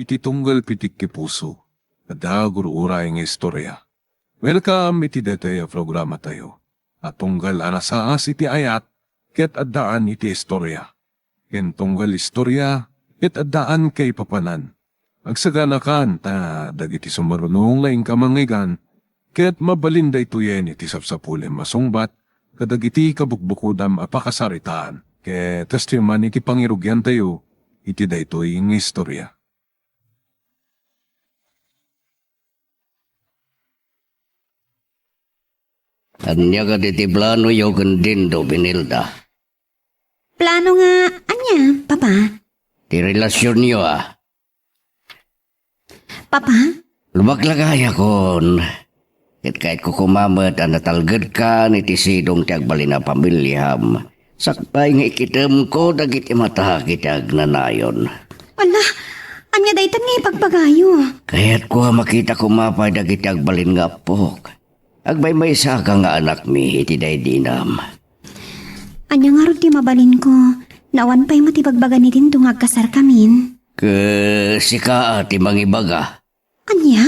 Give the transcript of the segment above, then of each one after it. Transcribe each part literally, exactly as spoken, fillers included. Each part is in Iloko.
Iti tunggal pitik ti puso, adda gur-uray nga istorya. Welcome iti daytoy a programatayo a tunggal a nasaas iti ayat ket addaan iti istorya. Ken tunggal istorya ket addaan kaipapanan. Agsaganakan ta dagiti sumaruno nga inka mangngegana ket mabalin daytoyen iti sapsapulem a sungbat kadagiti kabukbukodam a pakasaritaan. Ket kastoy man iti pangirugiantayo iti daytoy nga istorya. Ania kadi ti planoyo ken Dindo, Benilda? Plano nga ania, Papa? Ti relasionyo, a. Papa? Lumaklakayakon. Ket kayatko koma met a natalgedkan iti sidong ti agbalin a pamiliam. Sakbay nga ikitemko dagiti matak iti agnanayon. Ala, ania daytan nga ibagbagayo? Kayatko a makita koma pay dagiti agbalin nga appok. Agmaymaysaka nga anakmi iti daydinam. Ania ngarud ti mabalinko? Awan pay met ibagbaga ni Dindo nga agkasarkamin. Ket sika a ti mangibaga. Ania?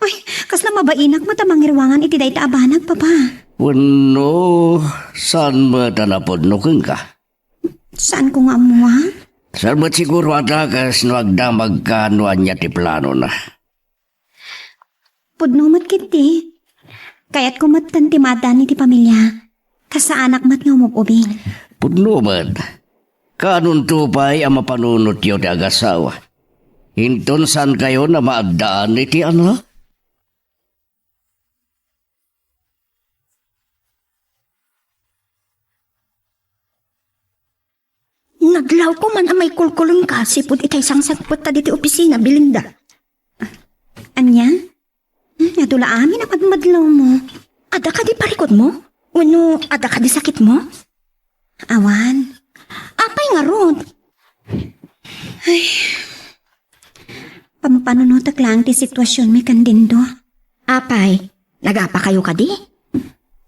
Ay, kasla mabainak met a mangiruangan iti dayta a banag, Papa. Wenno, saan met a napudno kenka? Saanko nga ammo, a? Saan met siguro a dakes no agdamagka no ania ti planona. Pudno met ketdi. Kayatko metten ti maaddaan iti pamilia. Kasaanak met nga umub-ubing. Pudno met. Kaanonto pay a mapanunotyo ti agasawa? Inton saankayon a maaddaan iti anak? Nadlawko man a maikulkulongka sipud itay sangsangpet ta diti opisina, Belinda. Ania? Hmm, adu la amin a madmadlawmo. Adda kadi parikutmo? Wenno adda kadi sakitmo? Awan. Apay ngarud? Ay. Pampanunotek laeng ti situasionmi ken Dindo. Apay, nagapakayo kadi?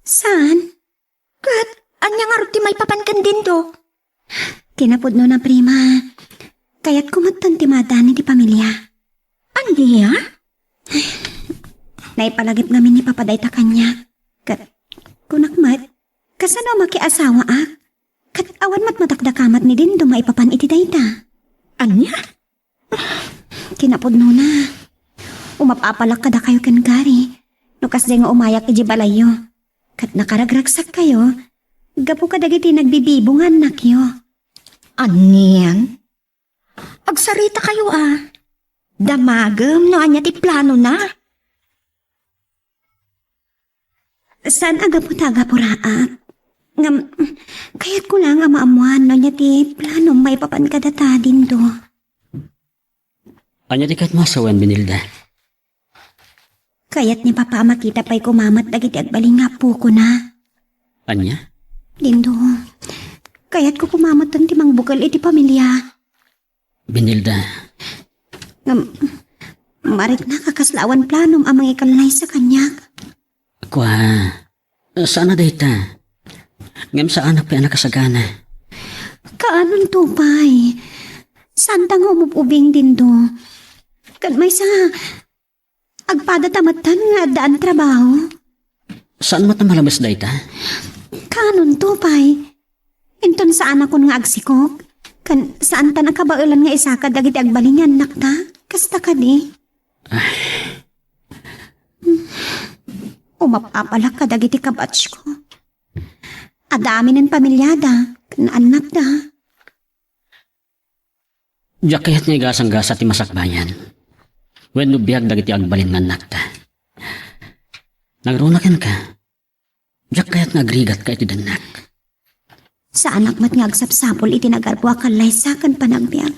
Saan? Ket ania ngarud ti maipapan ken Dindo? Kinapudnona, prima, kayatko metten ti maaddaan iti pamilia. Ania? Naipalagip ngamin ni Papa dayta kaniak. Ket kunak met, kasano a makiasawaak? Ket awan met madakdakamat ni Dindo maipapan iti dayta. Ania? Kinapudnona, umap-apalak kadakayo ken Gary no kasdiay nga umayak idiay balayyo. Ket nakaragragsakkayo gapu kadagiti nagbibibo nga annakyo. Anian? Agsaritakayo a. Damagem no ania ti planona. Saan a gapu ta agapuraak. Ngem, kayatko laeng a maammoan no ania ti planom maipapan kadata, Dindo. Ania ti kayatmo a sawen, Benilda? Kayat ni Papa a makita pay koma met dagiti agbalin nga appokona. Ania? Dindo, kayatko koma metten ti mangbukel iti pamilia. Benilda. Ngem, mariknak a kasla awan planom a mangikallaysa kaniak. Kua, saan a dayta. Ngem saanak pay a nakasagana. Kaanonto pay? Saanta nga umub-ubing, Dindo. Ken maysa, agpadata metten nga addaan trabaho. Saan met a malabes dayta? Kaanonto pay? Inton saanakon nga agsikog, ken saantan a kabaelan nga isakad dagiti agbalin nga annakta, kasta kadi? Ay. Umap-apalak kadagiti kabatchko. Adda aminen pamiliada ken annakda. Diak kayat nga igasang-gasa ti masakbayan wenno biag dagiti agbalin nga annakta. Nangruna kenka, diak kayat nga agrigatka iti dennak. Saanak met nga agsapsapul iti nagarbo a kallaysa ken panagbiag.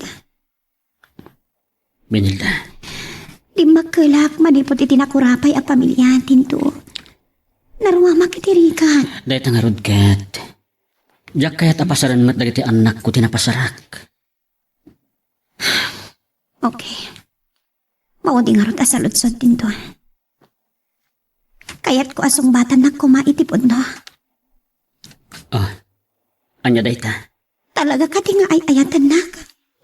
Benilda. Dimmakkelak manipud iti nakurapay a pamiliatinto. Naruamak iti rigat. Dayta ngarud ket, diak kayat a pasaren met dagiti annakko ti napasarak. Okay. Maudi ngarud a saludsod dinto. Kayatko a sungbatannak koma iti pudno. Oh, ania dayta? Talaga kadi nga ay-ayatennak?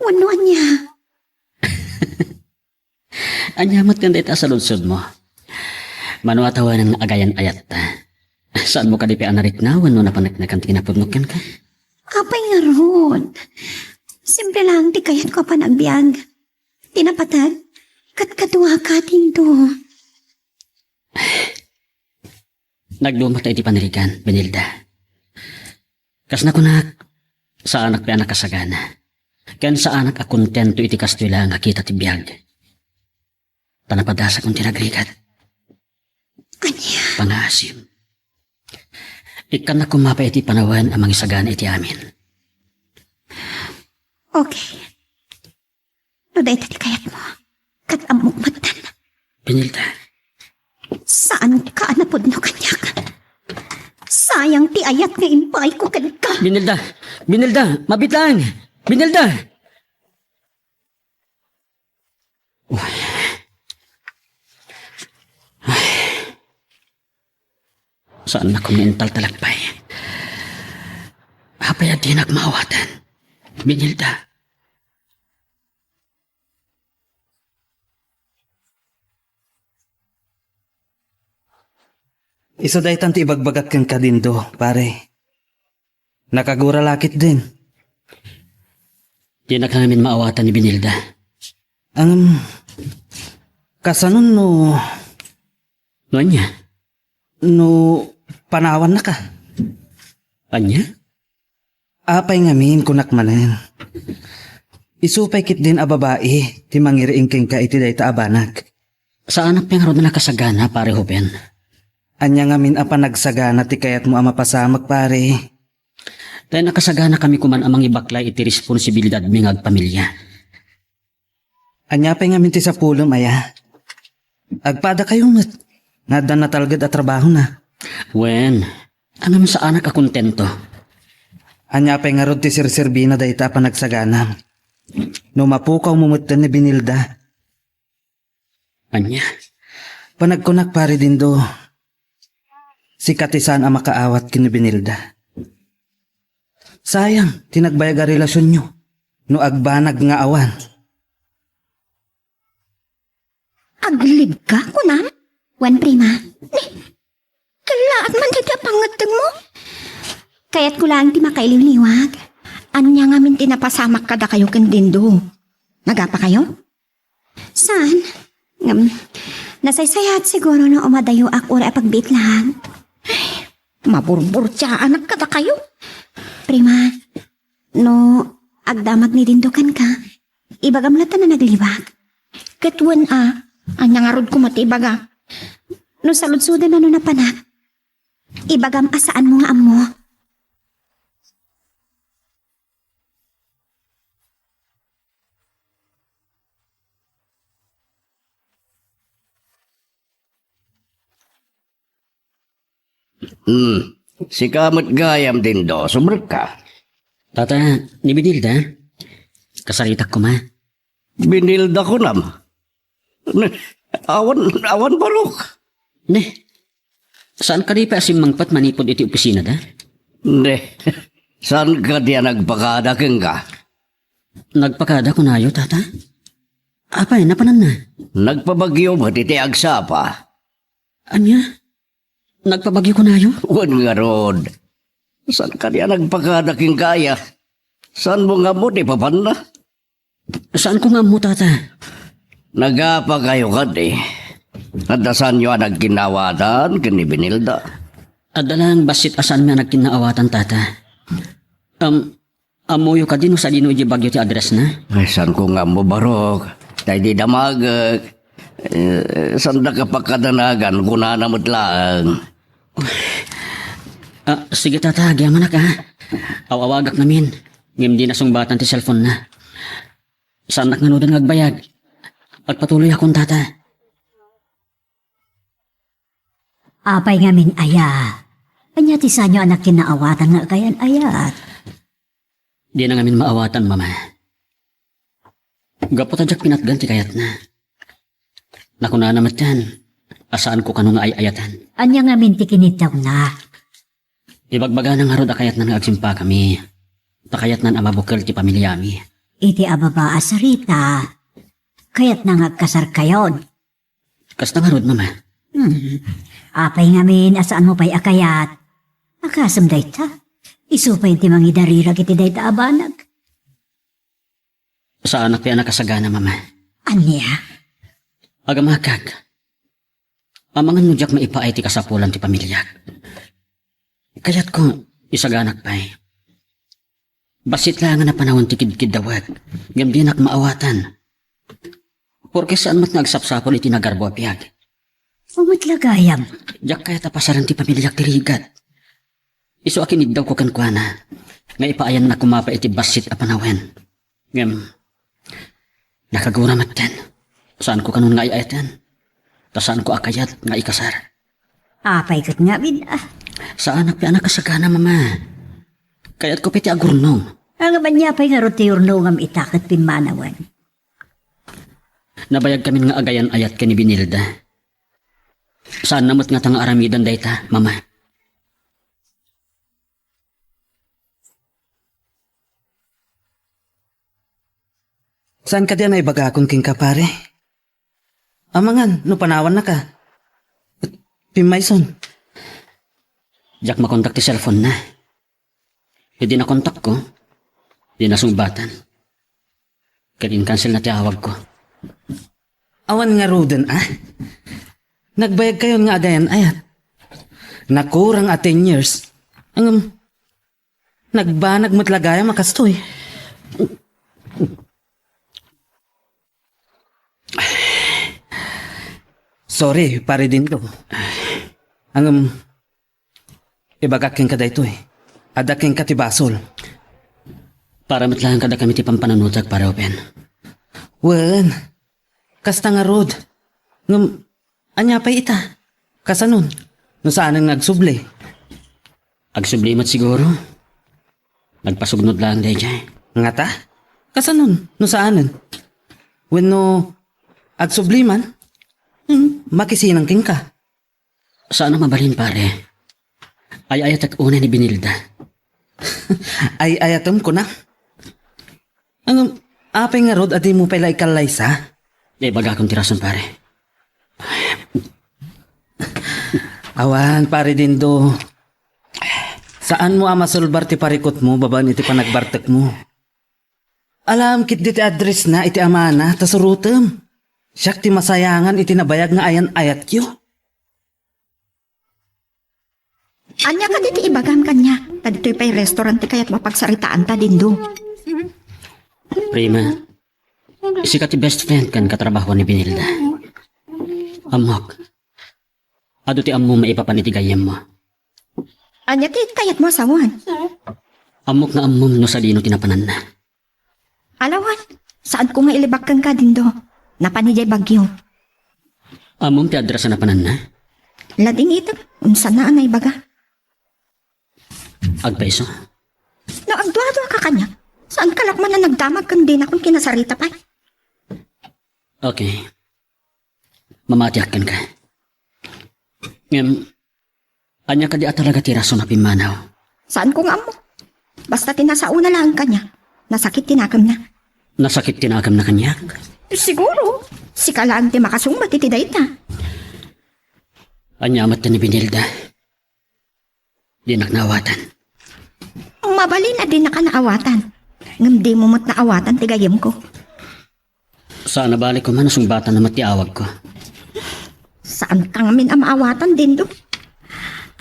Wenno ania? Ania met ken dayta a saludsodmo? Mano a tawenan nga agayan-ayatta? Saanmo kadi pay a narikna wenno napaneknekan ti kinapudnok kenka? Apay ngarud? Simple lang ti kayatko a panagbiag. Ti napateg, ket kaduaka, Dindo. Nagdumato iti panirigan, Benilda. Kas nakunak, saanak pay a nakasagana. Ken saanak a kontento iti kastoy laeng a kita ti biag. Ta napadasakon ti nagrigat. Ania? Pangaasim. Ikkannak koma pay iti panawen a mangisagana iti amin. Okay. No dayta ti kayatmo, ket ammok metten. Benilda. Saanka a napudno kaniak. Sayang ti ayat nga impaayko kenka. Benilda! Benilda! Mabiit laeng! Benilda! Saannak nga intaltalek pay. Apay a dinak maawatan? Benilda. Isu daytan ti ibagbagak kenka, Dindo, pare. Nakagura la ketdin. Dinak ngamin maawatan ni Benilda. Ngem, kasano no... No ania? No panawannaka. Ania? Apay ngamin, kunak manen. Isu pay ketdin a babai ti mangiriing kenka iti dayta a banag. Saanak pay ngarud a nakasagana, pare Ruben. Ania ngamin a panagsagana ti kayatmo a mapasamak, pare? Tay nakasaganakami koman a mangibaklay iti responsibilidadmi nga agpamilia. Ania pay ngamin ti sapulem, aya? Agpadakayo met nga adda natalged a trabahona. Wen, ngem saanak a kontento. Ania pay ngarud ti serserbina dayta a panagsaganam no mapukawmo metten ni Benilda? Ania? Panagkunak, pare Dindo, sika ti saan a makaawat ken ni Benilda. Sayang ti nagbayag a relasionyo no agbanag nga awan. Aglibka, kunam? Wen, prima. Ni, kellaat man dayta a pangngeddengmo. Kayatko laeng ti makailiwliwag. Ania ngamin ti napasamak kadakayo ken Dindo? Nagapakayo? Saan? Ngem, nasaysayaat siguro no umadayoak uray a pagbiit laeng. Maburburtiaanak kadakayo. Prima, no agdamag ni Dindo kenka, ibagam latta a naglibak. Ket wen a, ania ngarud koma ti ibagak? No saludsodanna no napanak, ibagam a saanmo nga ammo. Hmm. Sika met gayam, Dindo, sumrekka. Tata, ni Benilda, kasaritak koma. Benilda kunam? Ne, awan, awan, Barok. Ne, saan kadi pay a simmangpet manipud iti opisinada? Ne, saan kadi a nagpakada kenka? Nagpakada kunayo, tata? Apay, napananna? Nagpabagyo met iti agsapa. Ania? Nagpabagyo kunayo? Wen ngarud. Saan kadi a nagpakada kenka, aya? Saanmo nga ammo ti papanna? Saanko nga ammo, tata. Nagapakayo kadi. Adda saanyo a nagkinnaawatan ken ni Benilda? Adda laeng bassit a saanmi a nagkinnaawatan, tata. Am, Ammoyo kadi no sadino idiay Baguio ti addressna? Ay, saanko nga ammo, Barok. Ta idi damagek, eh, saandaka pakadanagan, kunana met laeng. Ah, sige, tata, agyamanak, ah. Aw-awagak ngamin. Ngem dina sungbatan ti cellphone-na. Saannak ngaruden nga agbayag. Agpatuloyakon, tata. Apay ngamin aya? Ania ti saanyo a nakinnaawatan nga agayan-ayat? Dina ngamin maawatan, Mama. Gapu ta diak pinatgan ti kayatna. Nakunana metten a saanko kano nga ay-ayatan. Ania ngamin ti kiniddawna? Ibagbagana ngarud a kayatnan nga agsimpakami. Ta kayatnan a mabukel ti pamiliami. Iti a baba a sarita, kayatna nga agkasarkayon. Kasta ngarud, Mama. Hmm. Apay ngamin a saanmo pay a kayat? Agasem dayta. Isu pay ti mangidarirag iti dayta a banag. Saanak pay a nakasagana, Mama. Ania? Agamakak. Amangan no diak maipaay ti kasapulan ti pamiliak. Kayatko, isaganak pay. Bassit laeng a napanawen ti kidkiddawek, ngem dinak maawatan. Porke saan met nga agsapsapul iti nagarbo a biag. Umet la gayam. Diak kayat a pasaren ti pamiliak ti rigat. Isu a kiniddawko kenkuana, nga ipaayanna koma pay iti bassit a panawen. Ngem, nakagura metten. Saanko kanon nga ay-ayaten. Ta saanko a kayat nga ikasar. Apay ket ngamin, ah. Saanak pay a nakasagana, Mama. Kayatko pay ti agurnong. Ngem ania pay ngarud ti urnongam ita ket pimmanawen? Nabayagkamin nga agayan-ayat ken ni Benilda. Saanna met ngata nga aramiden dayta, Mama. Saan kadi a naibagakon kenka, pare? Amangan no panawannaka. Pimmayson. Diak makontak ti cellphone-na. Idi nakontakko, di nasungbatan. Ket inkanselna ti awagko. Awan ngaruden, a? Nagbayagkayon nga agayan-ayat. Nakurang a ten years. Ngem, nagbanag met la gayam a kastoy. Sorry, Pare Dindo. Ngem, ibagak kenka daytoy. Adda kenka ti basol. Para met laeng kadakami ti pampanunotek, Pare Open. Wen, kasta ngarud. Ngem, ania pay ita? Kasanon? No saanen nga agsubli? Agsubli met siguro. Nagpasugnod laeng daydiay. Ngata? Kasanon? No saanen? Wenno agsubli man? Hmm, makisinang kenka. Saan a mabalin, pare. Ay-ayatek unay ni Benilda. Ay-ayatem, kuna? Ngem, apay ngarud a dimo pay la ikallaysa? Ibagakon ti rason, pare. Awan, Pare Dindo. Saanmo a masulbar ti parikutmo babaen iti panagbartekmo. Alam ketdi ti address-na iti amana ta surotem. Siak ti masayangan iti nabayag nga ayan-ayatyo. Ania kadi ti ibagam kaniak? Ta ditoy pay restaurant ti kayatmo a pagsaritaanta, Dindo. Prima, sika ti best friend ken katrabahoan ni Benilda. Ammok, adu ti ammom maipapan iti gayyemmo. Ania ti kayatmo a sawen? Ammok nga ammom no sadino ti napananna. Alawan, saanko nga ilibak kenka, Dindo. Napan idiay Baguio. Ammom ti address a napananna? Ladingitek, unsanna a naibaga? Agpayso? No agduadua ka kaniak, saanka la koma a nagdamag ken dinakon kinasarita pay? Okay. Mamatiak kenka. Ngem, ania kadi a talaga ti rason a pimmanaw? Saanko nga ammo. Basta ti nasaona laeng kaniak, nasakit ti nakemna. Nasakit ti nakemna kaniak? Siguro, sika laeng ti makasungbat iti dayta. Ania met ti ni Benilda? Dinak naawatan. Mabalin a dinaka naawatan. Ngem dimo met naawatan ti gayyemko. Saan a bale koma no sungbatanna met ti awagko. Saanka ngamin a maawatan, Dindo.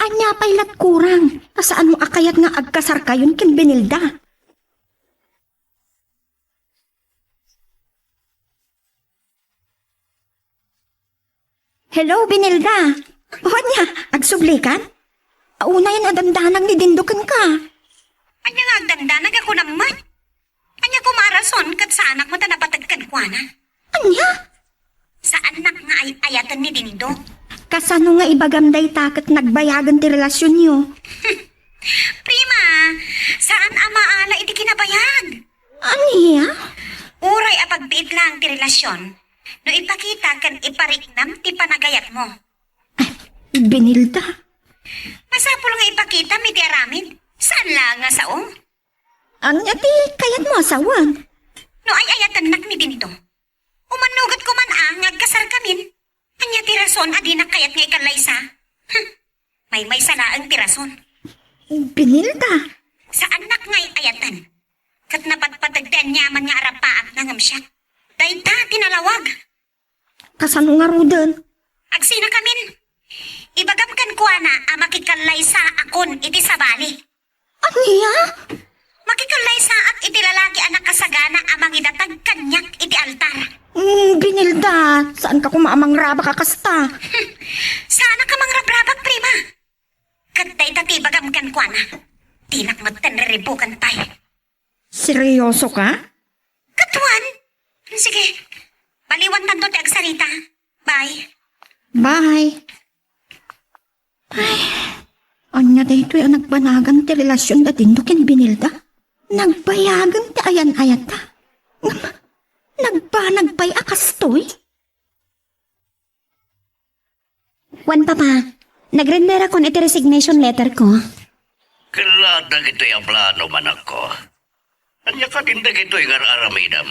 Ania pay lat kurang ta saanmo a kayat nga agkasarkayon ken Benilda? Hello, Benilda. O ania, agsublikan? Unayen a dandanag ni Dindo kenka. Ania nga agdandanag a kunam met? Ania koma a rason ket saanak met a napateg kenkuana? Ania? Saannak nga ay-ayaten ni Dindo. Kasano nga ibagam dayta ket nagbayagen ti relasionyo? Prima, saan a maala iti kinabayag. Ania? Uray a pagbiit laeng ti relasion, no ipakita ken ipariknam ti panagayatmo. Ay, Benilda. Masapul nga ipakitam iti aramid, saan laeng nga sao. Ania ti kayatmo a sawen? No ay-ayatennak ni Dindo, umannuget koma a nga agkasarkamin. Ania ti rason a dinak kayat nga ikallaysa? Hm, maymaysa laeng ti rason. Binilda. Saannak nga ay-ayatan. Ket napatpateg ti aniaman nga arapaapna ngem siak. Dayta ti nalawag. Kasano ngaruden? Agsinakamin. Ibagam kenkuana a makikallaysaakon iti sabali. Ania? Makikallaysaak iti lalaki a nakasagana a mangidatag kaniak iti altar. Mm, Binilda, saanka koma a mangrabak a kasta. Saanak a mangrabrabak, prima. Ket dayta ti ibagam kenkuana. Dinak metten riribuken pay. Seryoso ka? Ket wen. Sige. Baliwantanto ti agsarita. Bye. Bye. Ay, ania daytoy a nagbanagan ti relasion da Dindo ken Binilda? Nagbayagen ti ayan-ayatda. Ngem, nagbanag pay a kastoy? Wen, Papa, nagrenderakon iti resignation letter ko. Ket la dagitoy a plano, anakko. Ania kadin dagitoy nga ar-aramidem?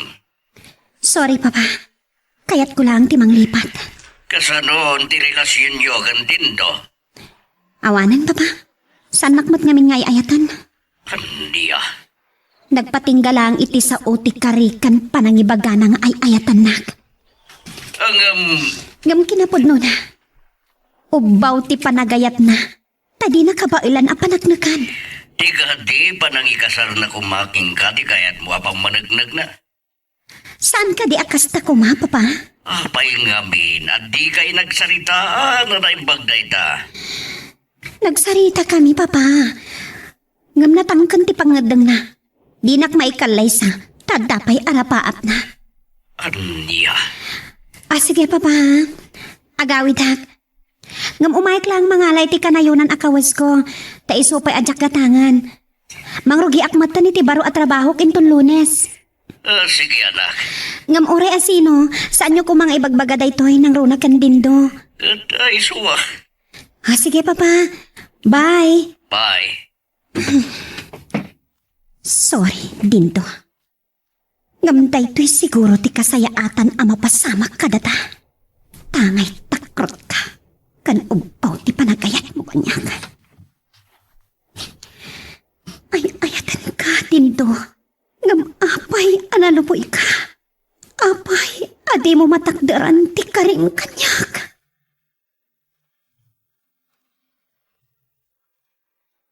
Sorry, Papa. Kayatko laeng ti manglipat. Kasano ti relasionyo ken Dindo? Awanen, Papa. Saannak met ngamin nga ay-ayatan. Ania? Nagpatingga laeng iti sao ti kari ken panangibagana nga ay-ayatannak. Ngem, ngem kinapudnona, ubbaw ti panagayatna, ta dina kabaelan a paneknekan. Ti kadi panangikasarna koma kenka ti kayatmo a pammaneknekna? Saan kadi a kasta koma, Papa? Apay ngamin a dikay nagsaritaan a naimbag dayta? Nagsaritakami, Papa. Ngem natangken ti pangngeddengna. Dinak maikallaysa, ta adda pay arapaapna. Ania? Ah, sige, Papa. Agawidak. Ngem umayek laeng mangala iti kanayonan a kawesko, ta isu pay a diak gatangen. Mangrugiak metten iti baro a trabahok inton Lunes. Ah, sige, anak. Ngem uray asino, saanyo koma nga ibagbaga daytoy nangruna ken Dindo. Ket, ah, isu a. Ah, sige, Papa. Bye. Bye. Sorry, Dindo. Ngem daytoy siguro ti kasayaatan a mapasamak kadata. Tangay takrotka, ken ubbaw ti panagayatmo kaniak. Ay-ayatanka, Dindo. Ngem apay a nalubuyka? Apay a dimo matakderan ti karim kaniak?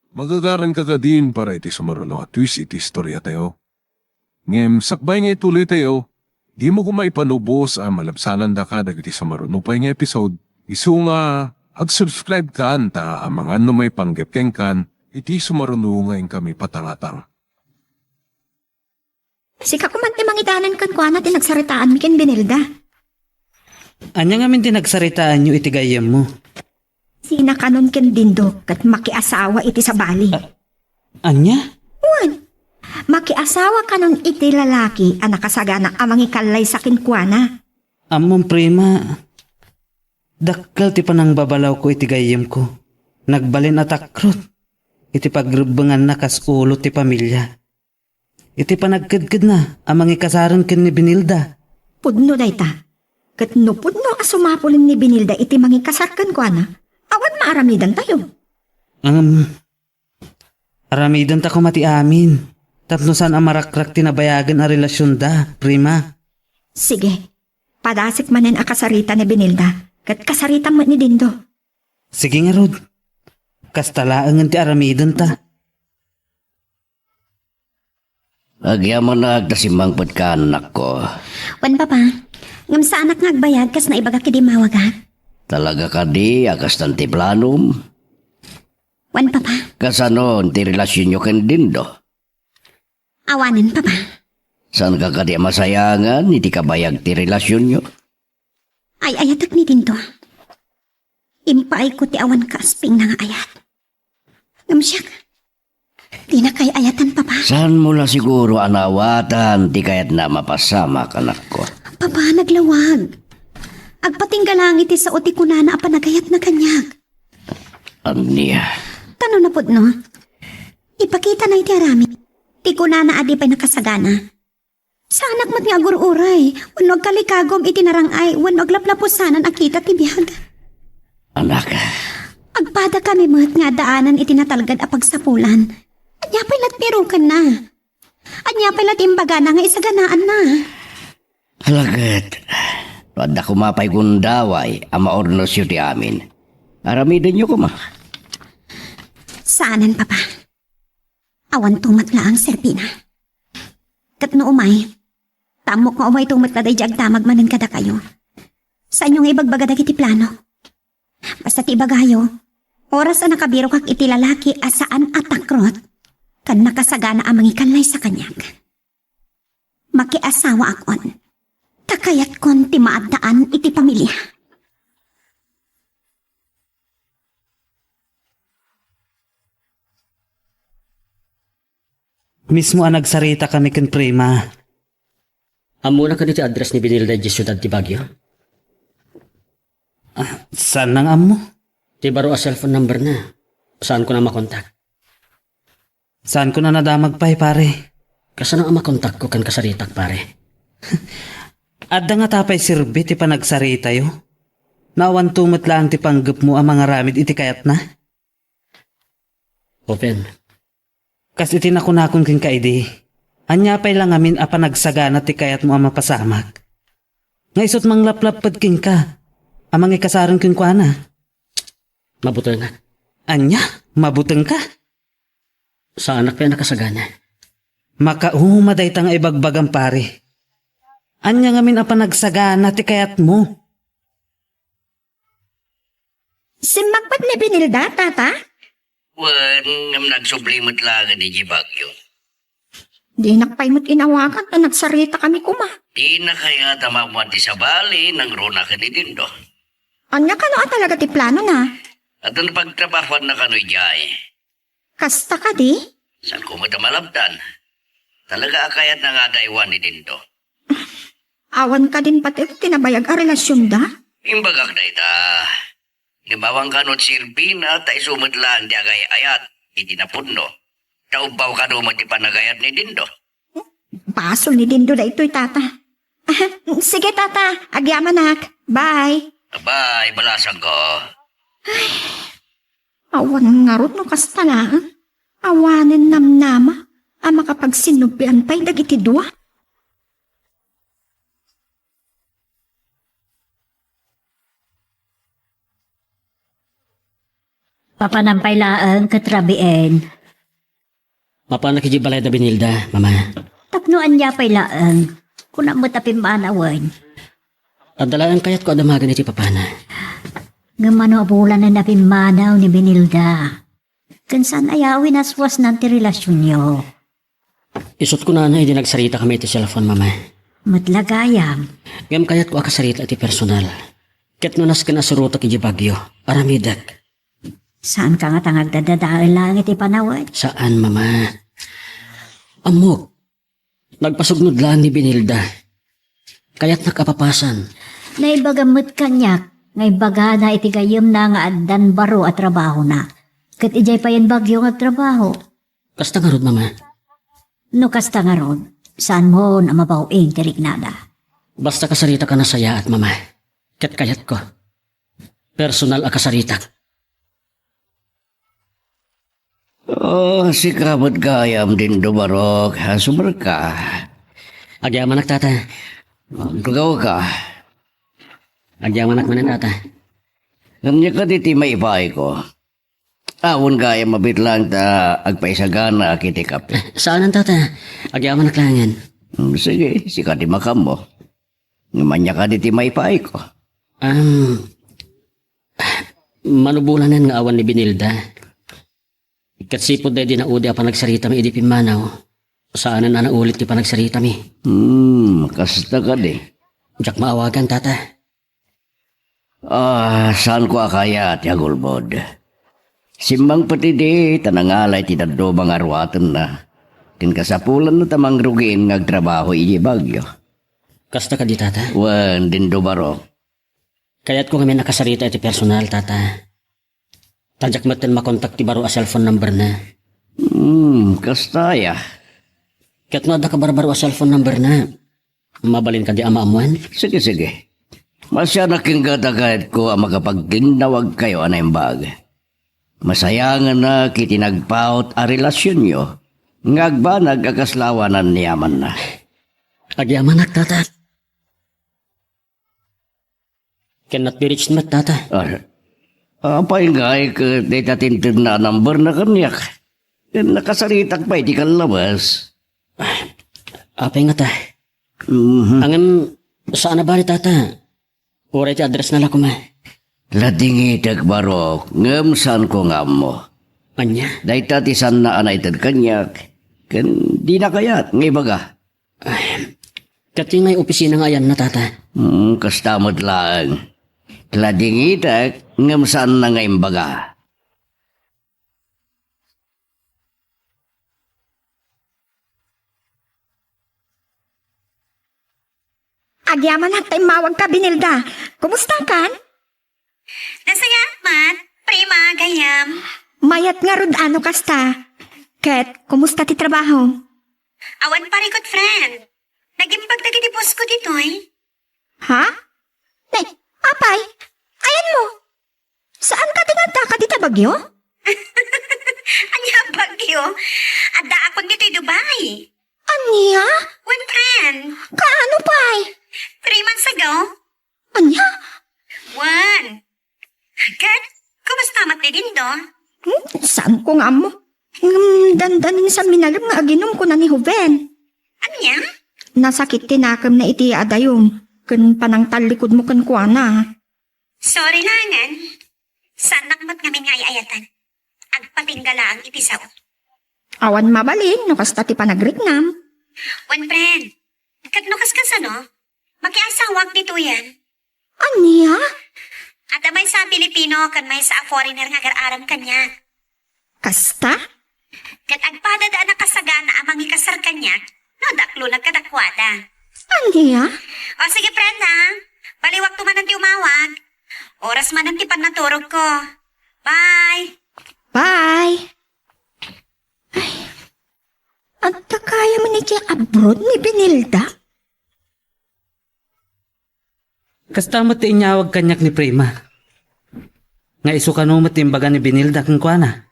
Magagaranka kadin para iti sumaruno a twist iti istoriatayo. Ngem sakbay nga ituloytayo, dimo koma ipanubos a malabsanandaka dagiti sumaruno pay nga episode. Isu nga, ag-subscribe kan ta amangan no maipanggep kenkan iti sumaruno nga inkami patangatang. Sika koma ti mangidanan kenkuana ti nagsaritaanmi ken Benilda. Ania ngamin ti nagsaritaanyo iti gayyemmo? Sinakanon ken Dindo ket makiasawa iti sabali. A-, ania? Wen, makiasawa kanon iti lalaki a nakasagana a mangikallaysa kenkuana. Ammom, Prima, dakkel ti panangbabalawko iti gayyemko. Nagbalin a takrot iti pagrebbenganna kas ulo ti pamilia. Iti panagkedkedna a mangikasaren ken ni Benilda. Pudno dayta. Ket no pudno a sumapulen ni Benilda iti mangikasar kenkuana, awan maaramidantayo. Ngem, aramidenta koma ti amin, tapno saan a marakrak ti nabayagen a relasionda, Prima. Sige. Padasik manen a kasarita ni Benilda, ket kasaritam met ni Dindo. Sige ngarud. Kasta laengen ti aramidenta. Agyamanak ta simmangpetka, annakko. Wen, Papa. Ngem saanak nga agbayag kas naibagak idi immawagak. Talaga kadi a kastan ti planom? Wen, Papa. Kasano ti relasionyo ken Dindo? Awanen, Papa. Saanka kadi a masayangan iti kabayag ti relasionyo? Ay-ayatek ni Dindo. Impaayko ti awan kaaspingna nga ayat. Ngem siak, dinak ay-ayatan, Papa. Saanmo la siguro a naawatan ti kayatna a mapasamak, anakko? Papa, naglawag. Agpatingga laeng iti sao ti kunana a panagayatna kaniak. Ania? Ta no napudno, ipakitana iti aramid ti kunana a di pay nakasagana. Saanak met nga agur-uray, wenno agkalikagum iti narang-ay, wenno aglaplapusanan a kita ti biag. Anak. Agpadakami met nga addaanan iti natalged a pagsapulan. Ania pay la't pirukenna? Ania pay la't imbagana nga isaganaanna? Alaket, no adda koma pay gundaway a maurnosyo ti amin, aramidenyo koma. Saanen, Papa. Awanto met laeng serbina. Ket no umay, ta ammok nga umayto met latta idiay agdamag manen kadakayo. Saanyo nga ibagbaga dagiti plano. Basta ti ibagayo, oras a nakabirokak iti lalaki a saan a takrot, ken nakasagana a mangikallay sa kaniak. Makiasawaakon, ta kayatkon ti maaddaan iti pamilia. Mismo a nagsarita kami ken Prima. Ammona kadi ti address ni Benilda idiay siudad ti Baguio? Ah, saan nang ammo? Ti baro a cellphone number na. Saan ko na makontak? Saan ko na nadamag pay, pare? Kasano a makontak ko ken kasaritak, pare? Adda ngata pay serbi ti panagsaritayo? Awanto met laeng ti panggepmo a mangaramid iti kayatna? Open. Kas iti nakunakon kenka idi, ania pay la ngamin a panagsagana ti kayatmo a mapasamak? Nga isut' manglaplapped kenka a mangikasaren kenkuana? Mabutengak. Ania? Mabutengka? Saanak pay a nakasagana. Makauma dayta nga ibagbagam, pare. Ania ngamin a panagsagana ti kayatmo? Simmakpet ni Benilda, Tata? Wen, ngem nagsubli met laeng idiay Baguio. Dinak pay met inawagan ta nagsarita kami koma. Dina kayat a mapan ti sabali nangruna ken ni Dindo? Ania kano a talaga ti planona? Adda pagtrabahoanna kano idiay. Kasta kadi? Saan ko met a malabdan? Talaga a kayatna nga adaywan ni Dindo. Awan kadin pati ti nabayag a relasionda? Imbagak dayta. Ngem awan kano ti serbina ta isu met laeng ti agay-ayat iti napudno. Ta ubbaw kano met ti panagayat ni Dindo. Basol ni Dindo daytoy, Tata. Ah, sige, Tata. Agyamanak. Bye. Bye, balasangko. Awan ngarud no kasta laeng. Awanen namnama a makapagsinnubbian pay dagiti dua. Papanan pay laeng ket rabien. Mapanak idiay balay da Benilda, Mama. Tapno ania pay laeng, kunam met a pimmanawen. Adda laeng kayatko a damagen iti papana. Ngem mano a bulanen a pimmanaw ni Benilda? Ken saan aya a winaswasnan ti relasionyo? Isut' kunana idi nagsaritakami iti cellphone, Mama. Met la gayam. Ngem kayatko a kasarita iti personal. Ket no nasken a surotek idiay Baguio, aramidek. Saanka ngata nga agdadadael laeng iti panawen? Saan, Mama. Ammok. Nagpasugnod laeng ni Benilda. Kayatnak a papasan. Naibagam met kaniak nga ibagana iti gayyemna nga addan baro a trabahona. Ket idiay payen Baguio nga agtrabaho. Kasta ngarud, Mama. No kasta ngarud, saanmon a mabaw-ing ti riknada. Basta kasaritaka nasayaat, Mama. Ket kayatko. Personal a kasaritak. Oh, sika met gayam, Dindo Barok. Asumerka. Agyamanak, Tata. Agtugawka. Agyamanak manen, Tata. Ania kadi ti maipaayko? Awan gayam a bitlang ta agpaisaganaak iti kape. Saanen, Tata. Agyamanak laengen. Hmm, sige, sika ti makammo. Ngem ania kadi ti maipaayko? Am, mano bulanen nga awan ni Benilda. Ket sipud daydi naudi a panagsaritami idi pimmanaw, saanen a naulit ti panagsaritami. Hmm, kasta kadi. Diak maawagan, Tata. Ah, saanko a kayat ti agulbod. Simmangpet idi ta nangalay ti dadduma nga ruatenna. Ken kasapulanna ta mangrugin nga agtrabaho idiay Baguio. Kasta kadi, Tata? Wen, Dindo Barok. Kayatko ngamin a kasarita iti personal, Tata. Ta diak metten makontak ti baro a cellphone number na. Hmm, kasta aya. Ket no adda kabarbaro a cellphone number na, Mabalin kadi a maammoan? Sige, sige. Masianak ken gada kayatko a makapagkinnawagkayo a naimbag. Masayanganak iti nagpaut a relasionyo nga agbanag a kasla awanan ni amanna. Agyamanak, Tata. Ken natpirich met, Tata. Ah, apay ngay ket dayta tinted na a number na kaniak? Ken nakasaritak pay ti kallabas. Apay ngata? Mhm. Ngem saan a bale, Tata. Uray ti address na la koma. Ladingitek, Barok, ngem saanko nga ammo. Ania? Dayta ti saanna a naited kaniak, ken dina kayat nga ibaga. Ay, katingay opisina nga ayanna, Tata. Hmm, kasta met laeng. Ladingitek, ngem saanna nga imbaga. Agyamanak ta immawagka, Benilda. Kumusta kan? Nasayaat met, Prima, gayam. Mayat ngarud a no kasta. Ket, kumusta ti trabaho? Awan parikut, friend. Nagimbag dagiti boss ko ditoy. Ha? Nay, apay? Ayanmo? Saan ka tinadta ka dita Baguio? Ania Baguio? Addaakon ditoy Dubai. Ania? Wen, friend. Kaano pay? Three months ago. Ania? Wen. Ket, kumusta met ni Dindo? Hmm, saanko nga ammo. Ngem dandanin sa minalem nga aginum kuna ni Joven. Ania? Nasakit ti nakemna iti adayom ken panangtallikudmo kenkuana. Sorry laengen. Saannak met ngamin nga ay-ayatan. Agpatingga laeng iti sao. Awan mabalin no kasta ti panagriknam. Wen, friend, ket no kaskasano, makiasawak ditoyen. Ania? Adda maysa a Filipino ken maysa a foreigner nga agar-aram kaniak. Kasta? Ket agpadada a nakasagana a mangikasar kaniak no adda aklonak kadakuada. Ania? O sige, friend, ha? Baliwakto manen ti umawag. Oras manen ti pannaturogko. Bye! Bye! Ay, adda kaya man iti abroad ni Benilda? Kasta met ti inyawag kaniak ni Prima. Nga isu kano met ti imbaga ni Benilda kenkuana.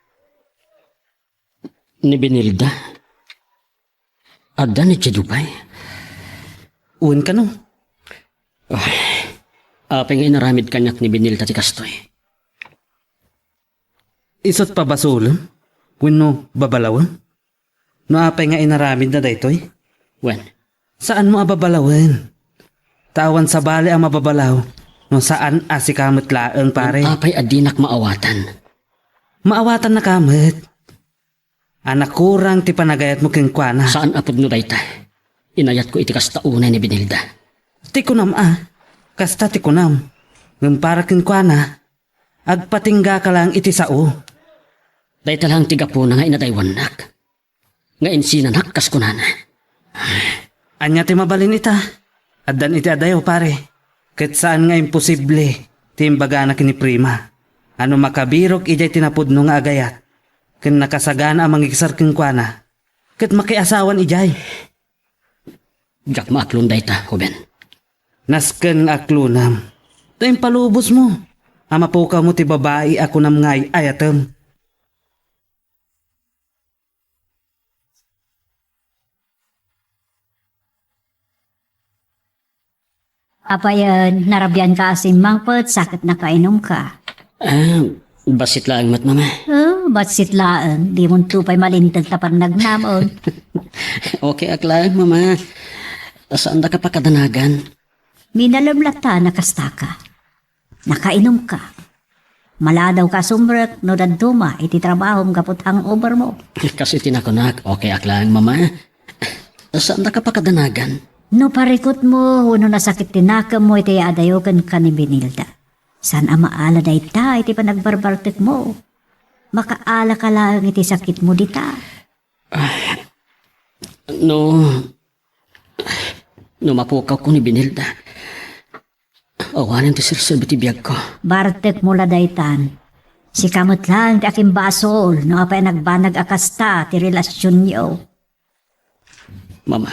Ni Benilda? Adda ni Dubai? Wen kano. Ay, apay nga inaramid kaniak ni Benilda ti kastoy? Isut' pabasolem wenno babalawem? No apay nga inaramidna daytoy? Wen. Saanmo a babalawen. Ta awan sabali a mababalaw no saan a sika met laeng, pare. Apay a dinak maawatan? Maawatannaka met. A nakurang ti panagayatmo kenkuana. Saan a pudno dayta. Inayatko iti kasta unay ni Benilda. Ti kunam a, kasta ti kunam. Ngem para kenkuana, agpatinggaka laeng iti sao. Dayta laeng ti gapuna nga inadaywannak, nga insinanak kas kunana. Ania ti mabalin ita? Addan iti adayo, pare. Ket saan nga imposible ti imbagana ken ni Prima a no makabirok idiay ti napudno nga agayat ken nakasagana a mangiksar kenkuana, ket makiasawan idiay. Diak maaklon dayta, Ruben. Nasken nga aklonam. Ta impalubosmo a mapukawmo ti babai a kunam nga ay-ayatem. Apayen, narabianka a simmangpet, sa ket nakainumka. Ah, bassit laeng met, Mama. Oh, bassit laeng. Dimonto pay malinteg ta pannagnamon. Okay ak laeng, Mama. Saandaka pakadanagan. Minalem latta a nakastaka. Nakainumka. Maladawka a sumrek no dadduma iti trabahom gapu ta hangover mo. Kas iti nakunak, okay ak laeng, Mama. Saandaka pakadanagan. No parikutmo wenno nasakit ti nakemmo iti adayo kenka ni Benilda, saan a maala dayta iti panagbarbartekmo. Makaalaka laeng iti sakitmo dita. Ah, no, no mapukawko ni Benilda, awanen ti serserbi ti biagko. Bartekmo la daytan. Sika met laeng ti akimbasol no apay a nagbanag a kasta ti relasionyo. Mama,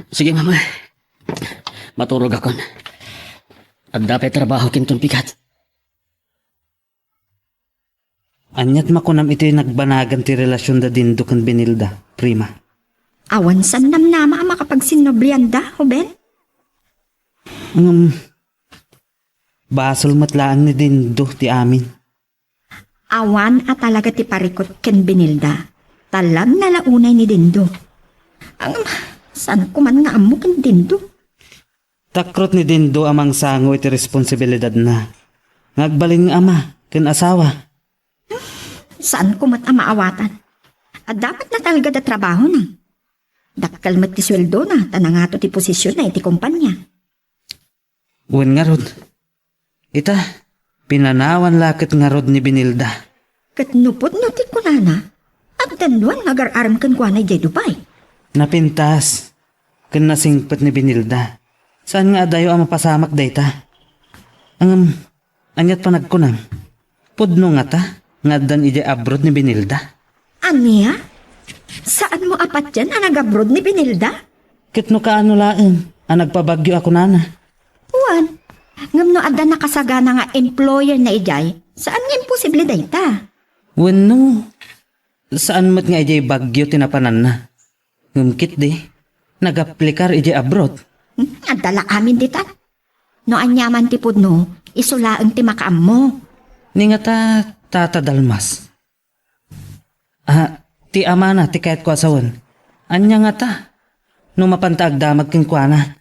Sige, Mama. Maturogakon. Adda pay trabaho ken ton pigat. Aniat makunam iti nagbanagan ti relasion da Dindo ken Benilda, Prima? Awan saan namnama a makapagsinnoblianda, Ruben? Ngem, basol met laeng ni Dindo ti amin. Awan a talaga ti parikut ken Benilda. Talabna la unay ni Dindo. Ngem, saan ko man nga ammo ken Dindo. Takrot ni Dindo a mangsango iti responsibilidadna nga agbalin nga ama ken asawa. Saan ko met a maawatan. Adda met natalged a trabahona. Dakkel met ti sueldona ta nangato ti posisionna iti kompania. Wen ngarud, ita, pinanawan la ket ngarud ni Benilda. Ket no pudno ti kunana, addan duan nga agar-arem kenkuana idiay Dubai. Napintas ken nasingpet ni Benilda. Saan nga adayo a mapasamak dayta? Ngem, aniat panagkunam? Pudno ngata nga addan idiay abroad ni Benilda? Ania? Saanmo a patien a nag-abroad ni Benilda? Ket no kaano laeng a nagpabagyo a kunana? Wen, ngem no adda nakasagana nga employer na idiay, saan nga imposible dayta? Wenno, saan met nga idiay Baguio ti napananna? Ngem ketdi, nagaplikar idiay abroad. Hmm, adda la amin ditan. No aniaman ti pudno, isu laeng ti makaammo. Ni ngata, Tata Dalmas. Ah, ti amana ti kayatko a sawen. Ania ngata? No mapanta agdamag kenkuana.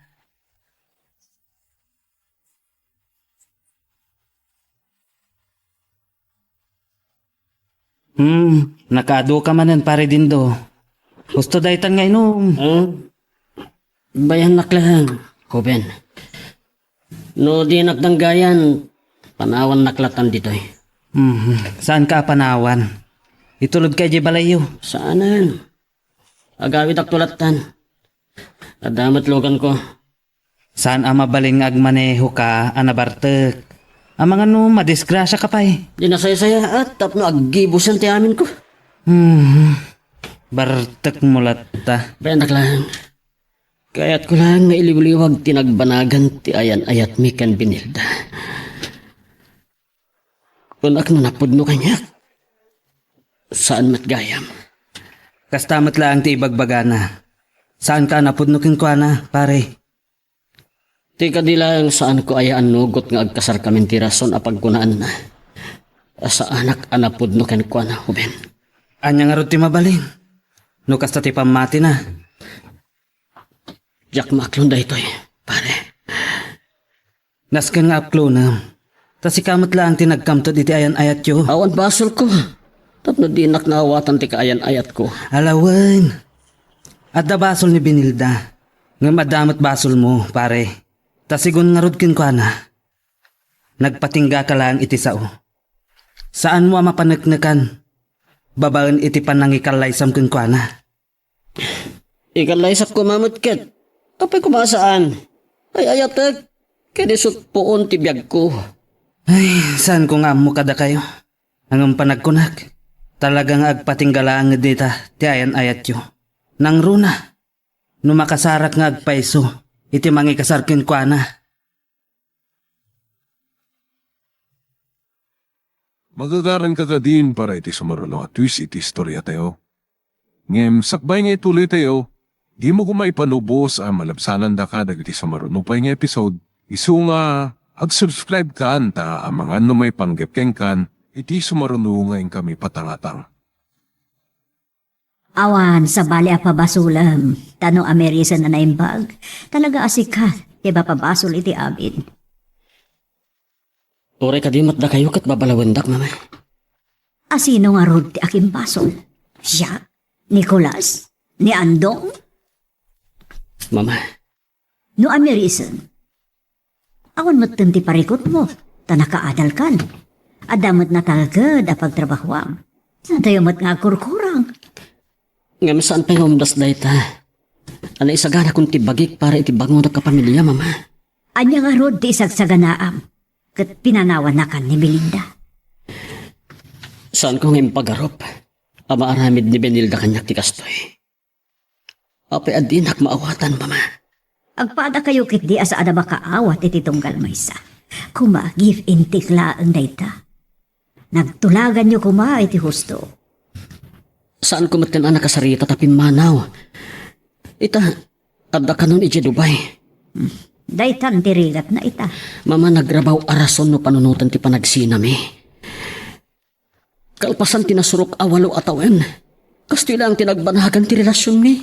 Hmm, nakaadu ka manen, Pare Dindo. Husto daytan nga inum. Hmm? Bayannak laeng, Ruben. No dinak danggayan, panawannak latan ditoy. Hmm, saan ka a panawan? Itulod ka idiay balayyo. Saanen. Agawidakto latan. Adda met luganko. Saan a mabalin nga agmaneho ka a nabartek? Amangan no madisgrasia ka pay. Di nasaysayaat tapno aggibusen ti aminko. Hmm, bartek mo latta. Bendak lang. Kayatko lang nga iliwliwag ti nagbanagan ti ayan-ayatmi ken Benilda. Kunak no napudno kaniak. Saan met gayam. Kasta met laeng ti ibagbagana. Saan ka a napudno kenkuana, pare? Ti kadi laeng saanko aya annugot nga agkasarkamin ti rason a pagkunaanna. Saanak a napudno kenkuana, Ruben. Ania ngarud ti mabalin? No kasta ti pammatina. Diak maaklon daytoy, pare. Nasken nga aklonem. Ta sika met laeng ti nagkamted iti ayan-ayatyo. Awan basolko. Tapno dinak naawatan ti kaayan-ayatko. Alawen. Adda basol ni Benilda. Ngem adda met basolmo, pare. Ta sigun ngarud kenkuana. Nagpatingga ka laeng iti sao. Saanmo a mapaneknekan babaen iti panangikallaysam kenkuana. Ikallaysak koma met ket. Apay koma a saan? Ay-ayatek. Ket isut' puon ti biagko. Ay, saanko nga ammo kadakayo. Ngem panagkunak, talaga nga agpatingga laeng dita ti ayan-ayatyo. Nangruna, no makasarak nga agpayso iti mangikasar kenkuana. Magagaranka kadin para iti sumaruno a twist iti istoriatayo. Ngem sakbay nga ituloytayo, dimo koma ipalubos a malabsanandaka dagiti sumaruno pay nga episode, isu nga ag-subscribe kan ta amangan no maipanggep kenkan iti sumaruno nga inkami patangatang. Awan sabali a pabasolem, ta no amirisen a naimbag, talaga a sika ti mapabasol iti amin. Uray kadi met dakayo ket babalawendak, Mama. A sino ngarud ti akimbasol? Siak? Nicolas? Ni Andong? Mama. No amirisen, awan metten ti parikutmo, ta nakaadalkan. Adda met natalged a pagtrabahoam. Saantayo met nga agkurkurang. Ngem saan pay nga umdas dayta? Ania, isaganakon ti bagik para iti bangonak a pamilia, Mama. Ania ngarud ti isagsaganaam ket pinanawanakan ni Melinda? Saanko nga impagarup a maaramid ni Benilda kaniak ti kastoy. Apay a dinak maawatan, Mama? Agpadakayo ketdi a saan a makaawat iti tunggal maysa. Kuma, give and take laeng dayta. Nagtulaganyo kuma iti husto. Saanko met ken a nakasarita ta pimmanaw. Ita, adda kanon idiay Dubai. Hmm. Daytan ti rigatna ita. Mama, nagrabaw a rason no panunoten ti panagsinami. Kalpasan ti nasurok a walo a tawen, kastoy laeng ti nagbanagan ti relasionmi.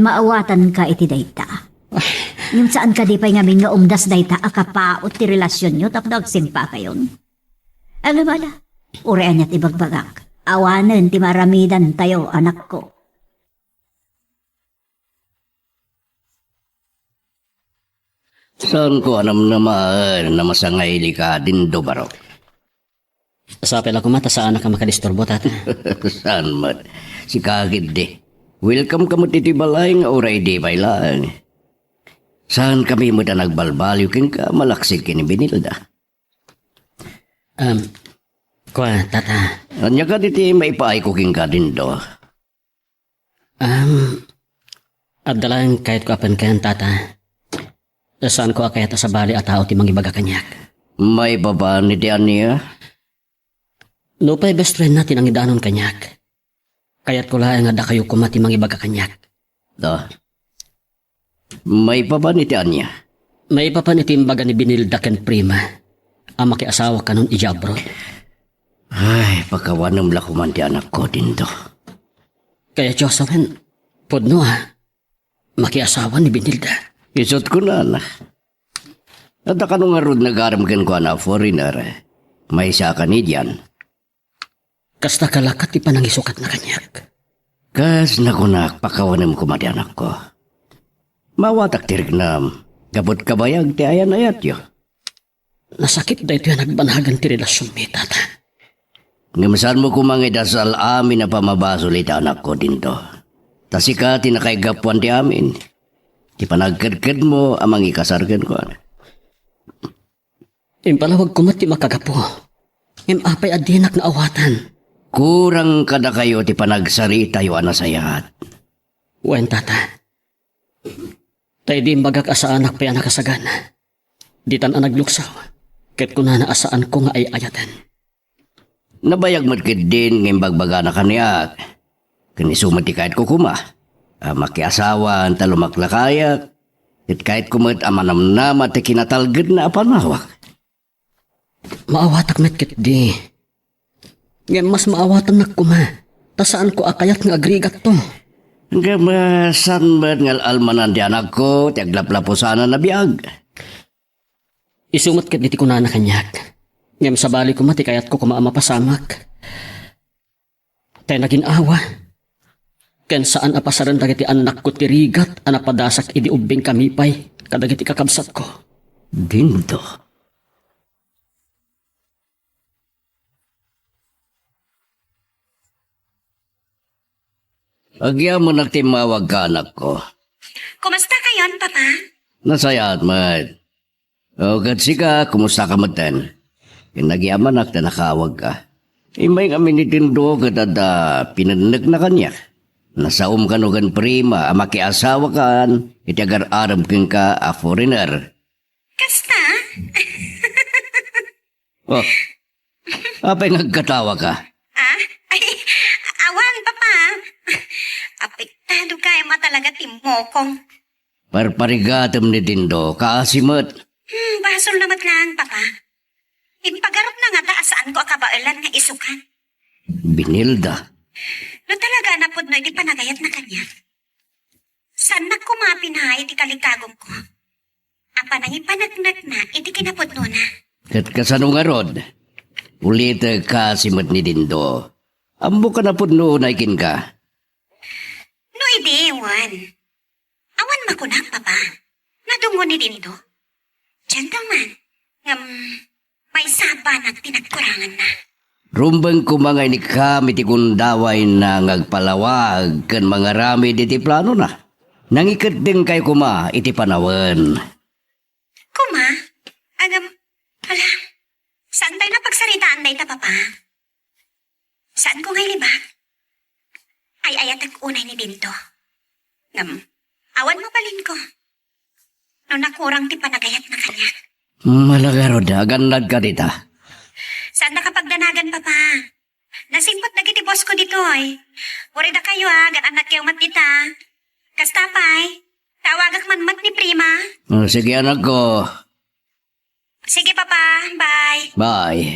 Maawatanka iti dayta. Ay. Ngem saan kadi pay ngamin nga umdas dayta a kapaut ti relasionyo tapno agsimpakayon? Ala, ala. Uray aniat ibagbagak, awanen ti maaramidantayo, anakko. Saanko a namnamaen a masangaylika, Dindo, barok. Sapay la koma ta saanak a makadisturbo, Tata. Saan met? Sika ketdi. Welcome ka met iti balay nga uray idi pay laeng. Saankami met a nagbalbaliw kenka malaksid ken ni Benilda. Um, kua, Tata. Ania kadi ti maipaayko kenka, Dindo? Um, adda laeng kayatko a penkayan, Tata. Saanko a kayat a sabali a tao ti mangibaga kaniak. Maipapan iti ania? Nupay best friendna ti nangidanon kaniak, kayatko laeng a dakayo koma ti mangibaga kaniak. Da. Maipapan iti ania? Maipapan iti imbaga ni Benilda ken Prima a makiasawa kanon idiay abroad. Ay, pakawanem la koman ti anakko, Dindo. Kayatyo a sawen, pudno a makiasawa ni Benilda. Isut' kunana. Adda kano ngarud nagarem kenkuana a foreigner. Maysa a Canadian. Kasta ka la ket ti panangisukatna kaniak. Kas nakunak, pakawanem koma ti anakko. Maawatak ti riknam, gapu ta kabayag ti ayan-ayatyo. Nasakit daytoy a nagbanagan ti relasionmi, Tata. Ngem saanmo koma nga idasal amin a pammabasol iti anakko, Dindo. Ta sika ti nakaigapuan ti amin. Ti panagkedkedmo a mangikasar kenkuana. Impalawagko met ti makagapu. Ngem apay a dinak naawatan? Kurang kadakayo ti panagsaritayo a nasayaat. Wen, Tata. Ta idi imbagak a saanak pay a nakasagana, ditan a nagluksaw, ket kunana a saanko nga ay-ayaten. Nabayag met ketdin nga imbagbagana kaniak. Ken isu met ti kayatko koma a makiasawan ta lumaklakayak, ket kayatko met a manamnama ti kinatalgedna a panawak. Maawatak met ketdi. Ngem mas maawatannak koma, ta saanko a kayat nga agrigatto. Ngem, ah, saan met nga al-almanan ti anakko ti aglaplapusanan a biag? Isu met ketdi ti kunana kaniak. Ngem sabali koma ti kayatko koma a mapasamak. Tay nagin-awa, ken saan a pasaren dagiti annakko ti rigat a napadasak idi ubbingkami pay kadagiti kakabsatko. Dindo. Agyamanak ti immawagka, anakko. Kumasta kayon, Papa? Nasayaat met. O, ket sika, kumusta ka metten? Ken nagyamanak ta nakaawagka. Immay ngamin ni Dindo ket adda pinennekna kaniak. Nasaom kano ken Prima a makiasawakan iti agar-arem kenka a foreigner. Kasta? Oh, apay nga agkatawaka? Ah? Ay, awan, Papa. Apektado kayat a talaga ti mokong. Parparigatem ni Dindo, kaasi met. Hmm, basolna met laeng, Papa. Impagarupna ngata a saanko a kabaelan nga isukan. Benilda. No talaga a napudno iti panagayatna kaniak, saannak koma a pinaay iti kalikagumko a panangipaneknekna iti kinapudnona. Ket kasano ngarud? Ulitek, kaasi met ni Dindo. Ammok a napudno unay kenka. No idi, wen. Awan makunak, Papa. Nadungngo ni Dindo. Gentleman. Ngem, maysa a banag ti nagkuranganna. Rumbeng koma nga inikkam iti gundawayna nga agpalawag ken mangaramid iti planona. Nangikeddengkayo koma iti panawen. Koma? Ngem, ala, saantayo a pagsaritaan dayta, Papa. Saanko nga ilibak? Ay-ayatek unay ni Dindo. Ngem, Awan mabalinko no nakurang ti panagayatna kaniak. Malagaro da, agannadka dita. Saannak a pagdanagan, Papa. Nasimpet dagiti boss ko ditoy. Uray dakayo, a, agannadkayo met dita. Kasta pay, tawagak man met ni Prima. O, sige, anakko. Sige, Papa. Bye. Bye.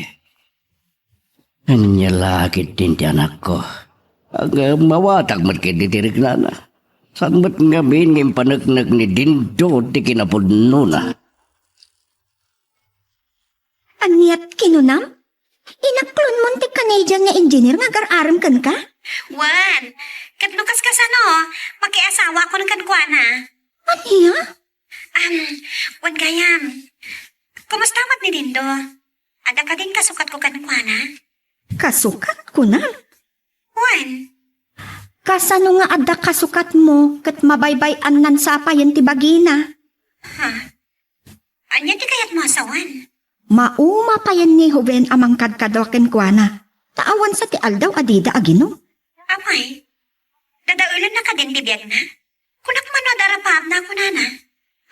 Ania la ketdin ti anakko? Ag-, mawatak met ketdi ti riknana. Saan met ngamin nga impaneknek ni Dindo ti kinapudnona? Aniat kinunam? Inaklonmon ti Canadian nga engineer nga agar-arem kenka? Wen, ket no kaskasano, makiasawakon kenkuana. Ania? Am, wen gayam. Kumusta met ni Dindo? Adda kadin kasukatko kenkuana? Kasukat, kunam? Wen. Kasano nga adda kasukatmo ket mabaybay-annan sa payen ti bagina? Ha? Ania ti kayatmo a sawen? Mauma payen ni Joven a mangkadkadua kenkuana. Ta awan sa ti aldaw a dida aginom. Apay, dadaelenna kadin ti biagna? Kunak man no adda rapaapna a kunana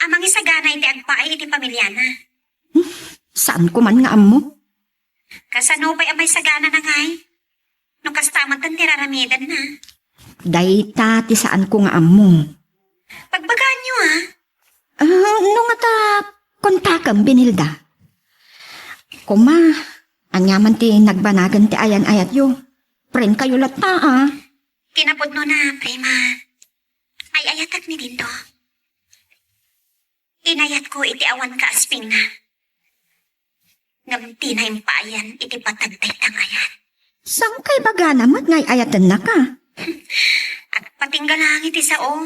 a mangisagana iti agpaay iti pamiliana. Hmm, saanko man nga ammo. Kasano pay a maisaganana ngay? No kasta met ti raramidenna. Dayta ti saanko nga ammo. Pagbagaanyo, a. Ah, no ngata, kontakem, Benilda. Koma, aniaman ti nagbanagen ti ayan-ayatyo? Friend kayo latta, a. Kinapudnona, Prima. Ay-ayatek ni Dindo. Inayatko iti awan kaaspingna. Ngem dina impaayan iti patag dayta nga ayan. Saan kay bagana met nga ay-ayatennaka? Agpatingga lang iti sao.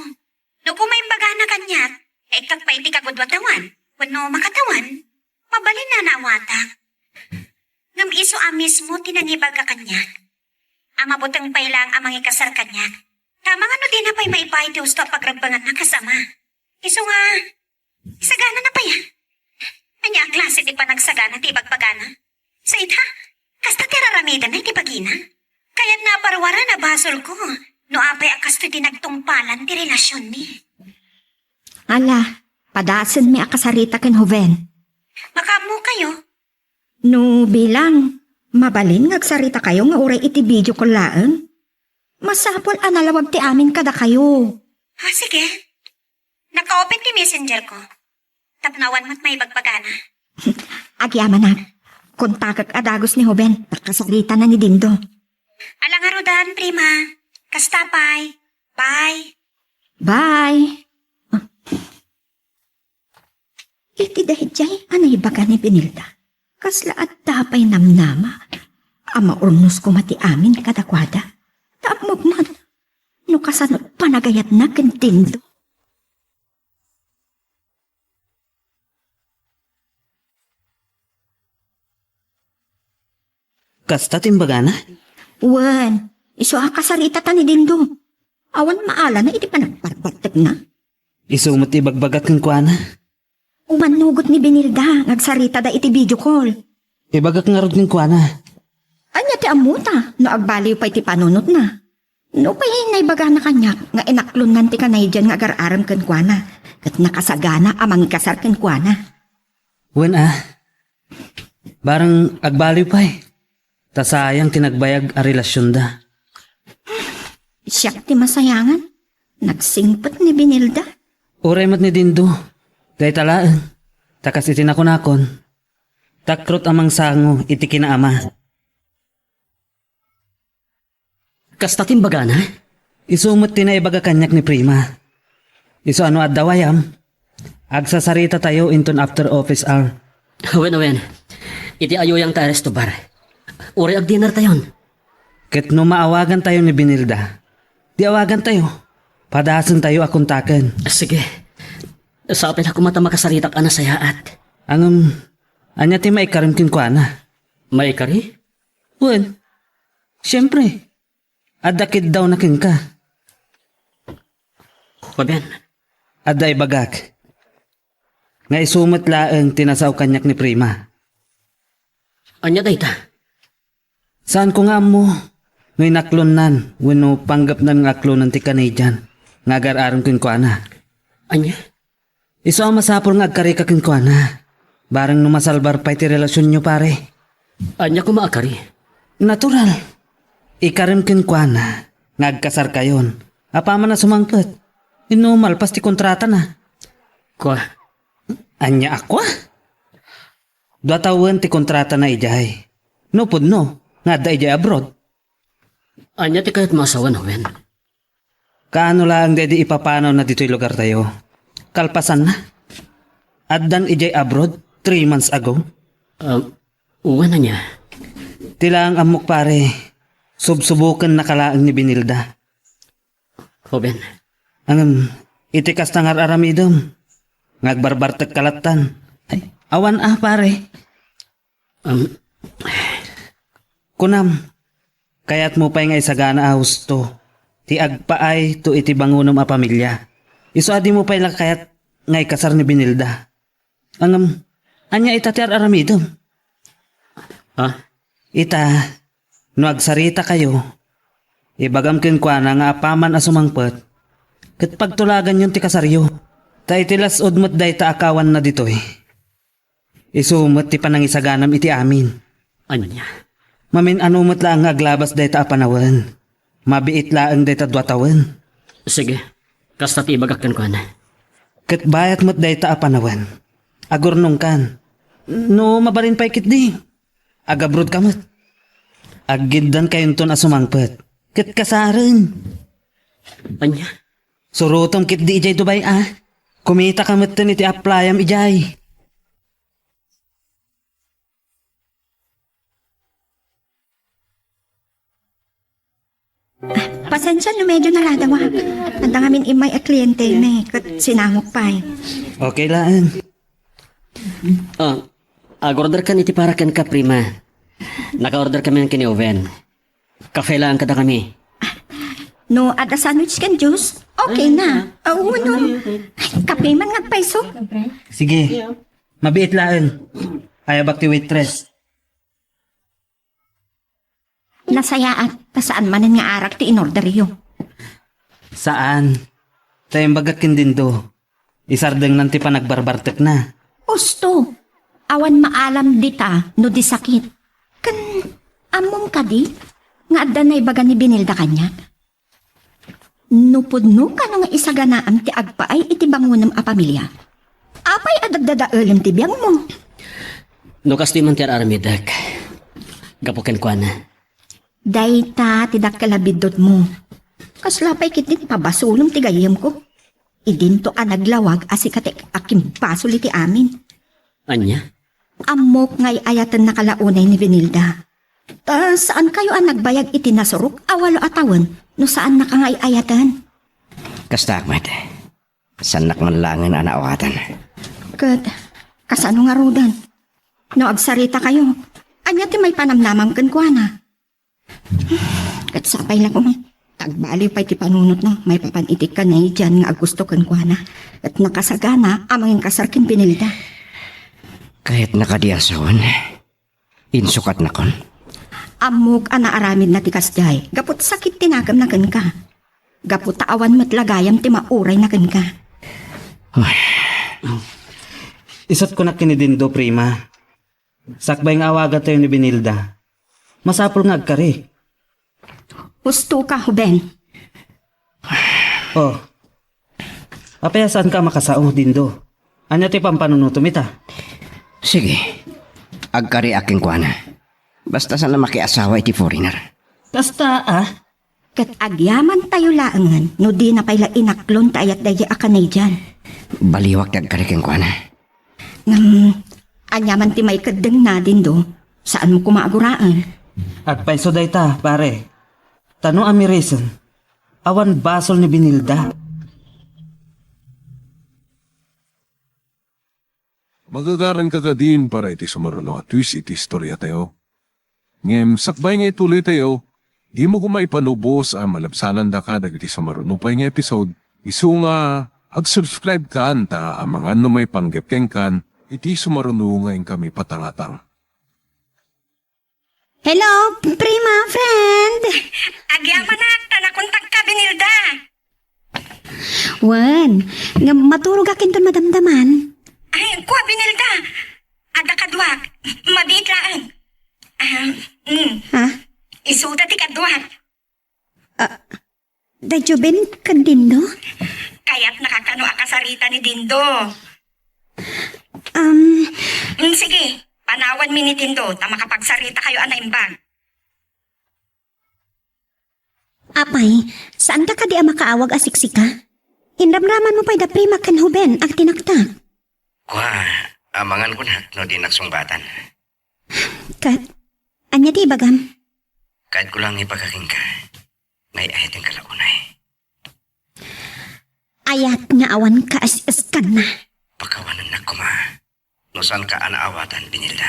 No koma imbagana kaniak nga ikkak pay iti kagudua tawan wenno makatawan, mabalinna a awatak. Ngem isu a mismo ti nangibaga kaniak a mabuteng pay laeng a mangikasar kaniak. Ta amangan no dina pay maipaay ti husto a pagrebbenganna kas ama. Isu nga, isaganana pay, a. Ania a klase ti panagsagana ti ibagbagana? Sa ita, kasta ti raramidenna iti bagina. Kayatna a paruaren a basolko no apay a kastoy ti nagtungpalan ti relasionmi. Ala, padasenmi a kasarita ken Joven. Makaammokayo? No bilang, mabalin nga agsaritakayo nga uray iti video call laeng? Masapul a nalawag ti amin kadakayo. Ah, sige. Naka-open ti messenger ko. Tapno awan met maibagbagana. Agyamanak. Kontakek a dagus ni Joven, ta kasaritana ni Dindo. Ala ngaruden, Prima. Kasta pay. Bye. Bye. Iti daydiay a naibaga ni Benilda, kasla adda pay namnama a maurnos koma ti amin kadakuada. Ta ammok man no kasano panagayatna ken Dindo. Kasta ti imbagana? Wen, isu a kasaritata ni Dindo. Awan maalana iti panagbarbartekna. Isu met ti ibagbagak kenkuana. Umannugot ni Benilda nga agsaritada iti video call. Ibagak ngarud kenkuana. Ania ti ammota no agbaliw pay ti panunotna? Nupay naibagana kaniak nga inaklonnan ti Canadian nga agar-arem kenkuana, ket nakasagana a mangikasar kenkuana. Wen a, barang agbaliw pay, ta sayang ti nagbayag a relasionda. Siak ti masayangan, nagsingpet ni Benilda. Uray met ni Dindo, dayta laeng, ta kas iti nakunakon, takrot a mangsango iti kinaama. Kasta ti imbagana? Isu met ti naibaga kaniak ni Prima. Isu a no adda wayam, agsasaritatayo inton after office hour. Wen, wen. Iti ayuyang ta resto bar. Uray agdinertayon. Ket no maawagantayo ni Benilda, di awagantayo. Padasentayo a kontaken. Sige. Sapay la koma ta makasaritak a nasayaat. Ngem, ania ti maikarem kenkuana? Maikari? Wen, siempre, adda kiddawna kenka. Pabian? Adda ibagak nga isu met laeng ti nasao kaniak ni Prima. Ania dayta? Saanko nga ammo no inaklonnan wenno panggepnan nga aklonen ti Canadian nga agar-arem kenkuana. Ania? Isu a masapul nga agkarika kenkuana. Bareng no masalbar pay ti relasionyo, pare. Ania koma a kari? Natural. Ikarem kenkuana nga agkasarkayon. Apaman a sumangpet. Wenno malpas ti kontratana. Kua. Ania a kua? Dua tawen ti kontratana idiay. No pudno, nga adda idiay abroad. Ania ti kayatmo a sawen, Ruben? Kaano laeng daydi ipapanawna ditoy lugartayo? Kalpasanna, addan idiay abroad three months ago. Ah, wen ania? Ti laeng ammok, pare, subsubokenna ka laeng ni Benilda. Ruben. Ngem, iti kasta nga ar-aramidem, nga agbarbartekka lattan. Ay, awan a, pare. Um, Kunam, kayatmo pay nga isagana a husto ti agpaay to iti bangonem a pamilia. Isu a dimo pay la kayat nga ikasar ni Benilda. Ngem, ania ita ti ar-aramidem? Ha? Ita, no agsaritakayo, ibagam kenkuana nga apaman a sumangpet, ket pagtulaganyon ti kasaryo. Ta iti las-ud met dayta a kawanna ditoy. Isu met ti panangisaganam iti amin. Ania? Mamin-ano met laeng nga aglabas dayta a panawen. Mabiit laeng dayta dua tawen. Sige, kasta ti ibagak kenkuana. Ket bayat met dayta a panawen. Agurnongkan. No mabalin pay ketdi, agabrodka met. Aggiddankayonton a sumangpet. Ket kasaren. Ania? Surotem ketdi idiay Dubai a. Kumitaka metten iti applyam idiay. Pasensia no medyo naladawak. Adda ngamin immay a kliente mi, ket sinangok pay. Okay laeng. Ah, ag-order kan iti para kenka, Prima. Naka-order kami ken ni Owen. Kafe laeng kadakami. No adda sandwich ken juice, okay na. Aw, no. Ay, kape man nga agpayso. Sige. Mabiit laeng. Ayabak ti waitress. Nasayaat, ta saan manen nga arak ti inorderyo. Saan. Ta imbagak ken Dindo. Isardengnan ti panagbarbartekna. Usto! Awan maalam dita no di sakit. Ken ammom kadi nga adda naibaga ni Benilda kaniak? No pudno kano nga isaganaam ti agpaay iti bangonem a pamilia, apay a daddadaelem ti biagmo? No kastoy man ti ar-aramidek, gapu kenkuana. Dayta ti dakkel a biddutmo. Kasla pay ketdi ti pabasolem ti gayyemko. Idinto a naglawag a sika ti akimbasol iti amin. Ania? Ammok nga ay-ayatenna ka la unay ni Benilda. Ta saankayo a nagbayag iti nasurok a walo a tawen no saannaka nga ay-ayaten? Kastaak met. Saannak man laengen a naawatan. Ket kasano ngaruden? No agsaritakayo, ania ti maipanamnamam kenkuana? Ket sapay la koma, ta agbaliw pay ti panunotna maipapan iti Canadian nga aggusto kenkuana, ket nakasagana a manginkasar ken Benilda. Kayatna kadi a sawen? Insukatnakon. Ammok a naaramidna ti kasdiay, gapu ta sakit ti nakemna kenka. Gapu ta awan met la gayam ti maurayna kenka. Ay. Isu't kunak ken ni Dindo, Prima. Sakbay nga awagantayo ni Benilda, masapul nga agkari. Husto ka, Ruben. Oh. Apay a saanka a makasao, Dindo? Ania ti pampanunotom ita? Sige. Agkariak kenkuana. Basta saan a makiasawa iti foreigner. Kasta, ah? Ket agyamantayo laengen no dina pay la inaklon ti ayat daydiay a Canadian. Baliwak ti agkari kenkuana. Ngem, ania man ti maikeddengna, Dindo? Saanmo koma a guraen? Agpayso dayta, pare. Ta no amirisen, awan basol ni Benilda. Magagaranka kadin para iti sumaruno a twist iti istoriatayo. Ngem sakbay nga ituloytayo, dimo koma ipanubos a malabsanandaka dagiti sumaruno pay nga episode, isu nga ag-subscribe kan ta amangan no maipanggep kenkan iti sumaruno nga inkami patangatang. Hello, Prima, friend! Agyamanak, ta nakontakka, Benilda! Wen, nga maturogak inton madamdaman. Ay, kua, Benilda. Adda kaduak. Mabiit laeng. Ah, mm. Ha? Isuda ti kaduak. Ah, da Juben ken Dindo? Kayatnaka kano a kasarita ni Dindo. Um, Mm, sige, panawanmi ni Dindo ta makapagsarita kayo a naimbag. Apay, saanka kadi a makaawag a siksika? Inramramanmo pay da Prima ken Juben a tinaktak. Kua, amangan kunak no dinak sungbatan. Ket, ania ti ibagam? Kayatko lang ibaga kenka, nga ay-ayatenka la unay. Ayat nga awan kaas-askanna. Pakawanennak koma, no saanka a naawatan, Benilda.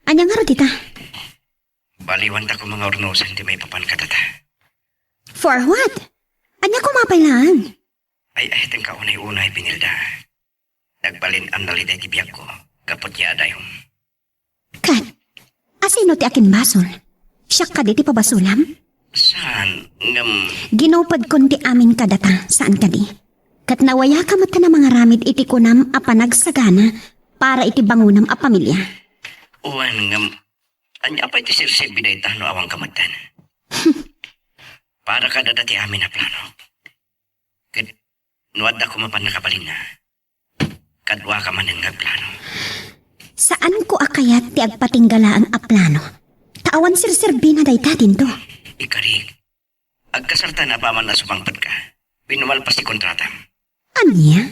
Ania ngarud ita? Baliwanta koma nga urnosen ti maipapan kadata. For what? Ania koma pay laeng? Ay-ayatenka unay-unay, Benilda. Nagbalin a naliday ti biagko gapu ti adayom. Ket, asino ti akinbasol? Siak kadi ti pabasolam? Saan, ngem Ginupodkon ti amin kadata, saan kadi? Ket nawayaka met a mangaramid iti kunam a panagsagana para iti bangonam a pamilia. Wen, ngem, ania pay ti serserbi dayta no awanka metten? Para kadata ti amin a plano. Ket no adda koma pannakabalinna, kaduaka manen nga agplano. Saanko a kayat ti agpatingga laeng a plano, ta awan serserbina dayta, Dindo. Ikarik, agkasartan apaman a sumangpetka wenno malpas ti kontratam. Ania?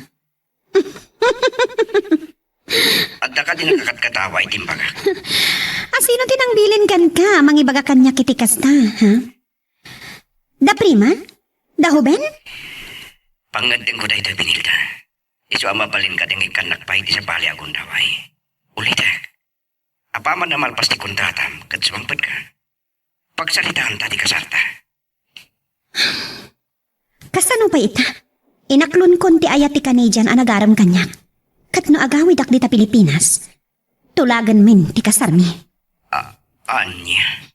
Adda kadi nakakatkatawa iti imbagak? Asino ti nangbilin kenka a mangibaga kaniak iti kasta, ha? Da Prima? Da Juben? Pangngeddengko daytoy, Benilda. Isu a mabalin kadi nga ikkannak pay ti sabali a gundaway. Ulitek, apaman a malpas ti kontratam ket sumangpetka, pagsaritaanta ti kasarta. Kasano pay ita? Inaklonkon ti ayat ti Canadian a nagarem kaniak. Ket no agawidak dita Pilipinas, tulagenmin ti kasarmi. A-, ania?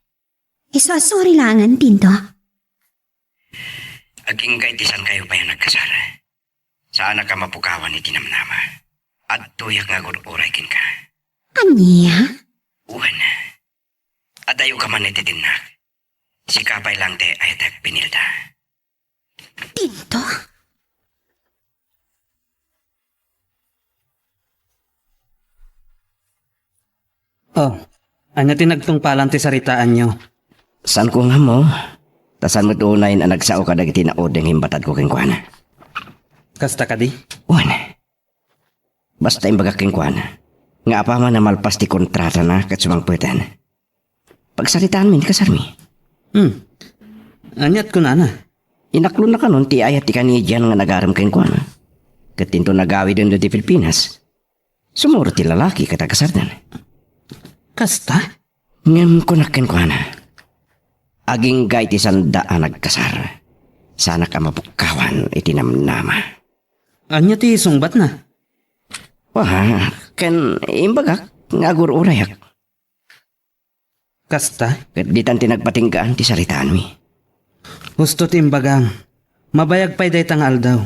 Isu a sorry laengen, Dindo. Agingga iti saankayo pay a nagkasar. Saanak a mapukawan iti namnama. Adtoyak nga agur-uray kenka. Ania? Wen, adayoka man iti dinnak. Sika pay lang ti ayatek, Benilda. Dindo? Oh, ania ti nagtungpalan ti saritaanyo? Saanko nga ammo, ta saan met unayen a nagsao kadagiti nauding nga imbatadko kenkuana. Kasta kadi? Wen. Basta imbagak kenkuana nga apaman a malpas ti kontratana ket sumangpeten, pagsaritaanmin ti kasarmi. Hmm. Aniat kunana? Inaklonna kanon ti ayat ti Canadian nga nagarem kenkuana. Ket inton nagawiden ditoy Pilipinas, sumurot ti lalaki ket agkasarden. Kasta? Ngem kunak kenkuana, agingga iti saanda a nagkasar, saanak a mapukkawan iti namnama. Ania ti sungbatna? Wa, ken imbagak nga agur-urayak. Kasta? Ket ditan ti nagpatinggaan ti saritaanmi. Husto ti imbagam. Mabayag pay dayta nga aldaw.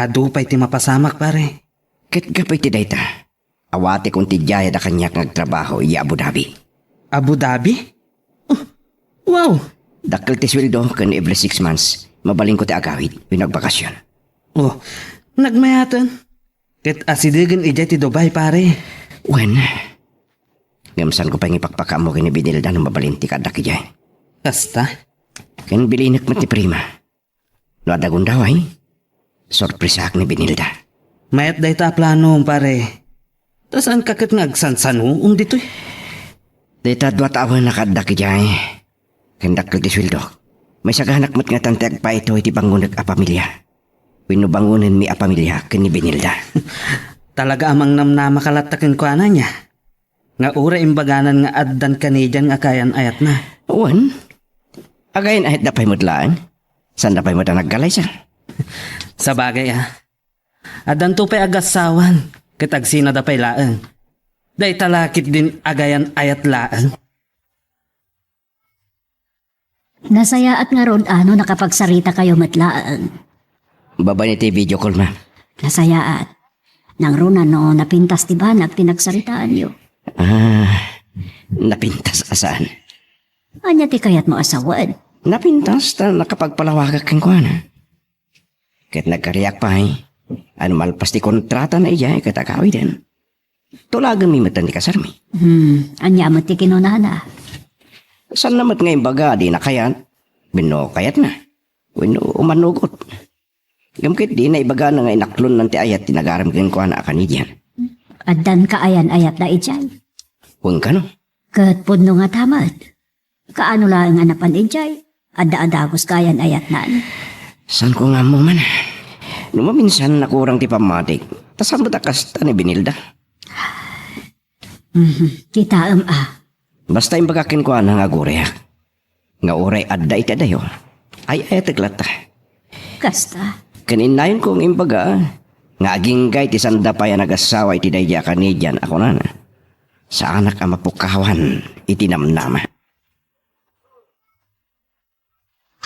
Adu pay ti mapasamak, pare. Ket gapu iti dayta, awatekon ti diay a kaniak nga agtrabaho idiay Abu Dhabi. Abu Dhabi? Oh, wow! Dakkel ti sueldo ken every six months, mabalinko ti agawid wenno agbakasyon. Oh, nagmayaten. Ket asidegen idiay ti Dubai, pare. Wen, ngem saanko pay nga ipakpakaammo ken ni Benilda no mabalin ti kaaddak idiay. Kasta? Ken bilinek met ni Prima. No adda gundaway, sorpresaak ni Benilda. Mayat dayta a plano, pare. Ta saanka ket nga agsansano ditoy? Dayta dua ta awan a kaaddak idiay. Ken dakkel ti sueldok. Maisaganak met ngatan ti agpaito iti bangonek a pamilia. Wenno bangonenmi a pamilia ken ni Benilda. Talaga a mangnamnamaka latta kenkuana, ania? Nga uray imbaganan nga addan Canadian nga kaayan-ayatna. Wen, agayan-ayatda pay met laeng. Saanda pay met a naggalaysa. Sabagay a. Addanto pay agassawan, ket agsinada pay laeng. Dayta la ketdin agayan-ayat laeng. Nasayaat ngarud a no nakapagsarita kayo met laeng. Babaen iti video call, ma'am. Nasayaat. Nangruna no napintas ti banag ti nagsaritaayo. Ah, napintas a saan? Ania ti kayatmo a sawen? Napintas ta nakapagpalawagak kenkuana. Ket nagkariak pay a no malpas ti kontratana idiay ket agawiden, tulagenmi metten ti kasarmi. Hmm, ania met ti kinunana? Saanna met nga imbaga a dina kayat, wenno kayatna, wenno umanugot. Ngem ket dina ibagana nga inaklonnan ti ayat ti nagaram kenkuana a kanidian. Addan kaayan-ayatda idiay? Wen kano. Ket pudno ngata met. Kaano laeng a napan idiay? Adda a dagus kaayan-ayatnan. Saanko nga ammo man. No maminsan nakurang ti pammatik, ta saan met a kasta ni Benilda? Mhm. Kitaem a. Basta imbagak kenkuana nga aguriak. Nga uray adda iti adayo, ay-ayatek latta. Kasta. Ken innayonko nga imbaga nga agingga iti sanda pay a nagasawa iti daydiay a kanidian a kunana, saanak a mapukawan iti namnama.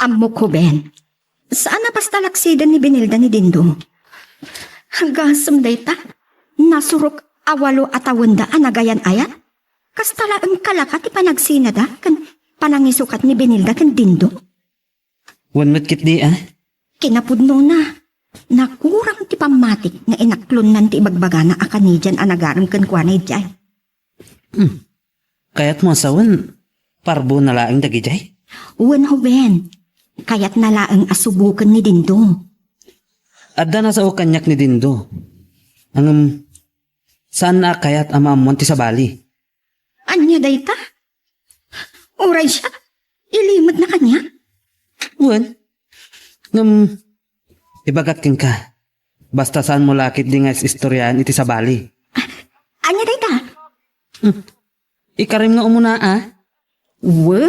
Ammok, Ruben. Saan a basta laksiden ni Benilda ni Dindo. Agasem dayta, nasurok a walo a tawenda a nagayan-ayat. Kasta laeng kalaka ti panagsinada ken panangisukat ni Benilda ken Dindo. Wen met ketdi, a? Kinapudnona, nakurang ti pammatik nga inaklonnan ti ibagbagana a kanidian a nagaram kenkuana idiay. Hmm. Kayatmo a sawen, parbona laeng dagidiay? Wen, Ruben. Kayatna laeng a suboken ni Dindo. Adda nasao kaniak ni Dindo. Ngem, saanna a kayat a maammuan ti sabali. Ania dayta? Uray siak, ilimetna kaniak? Wen. Ngem, ibagak kenka, basta saanmo la ketdi nga is-istoriaen iti sabali. Ania dayta? Hmm. Ikarim nga umuna, a? Wen,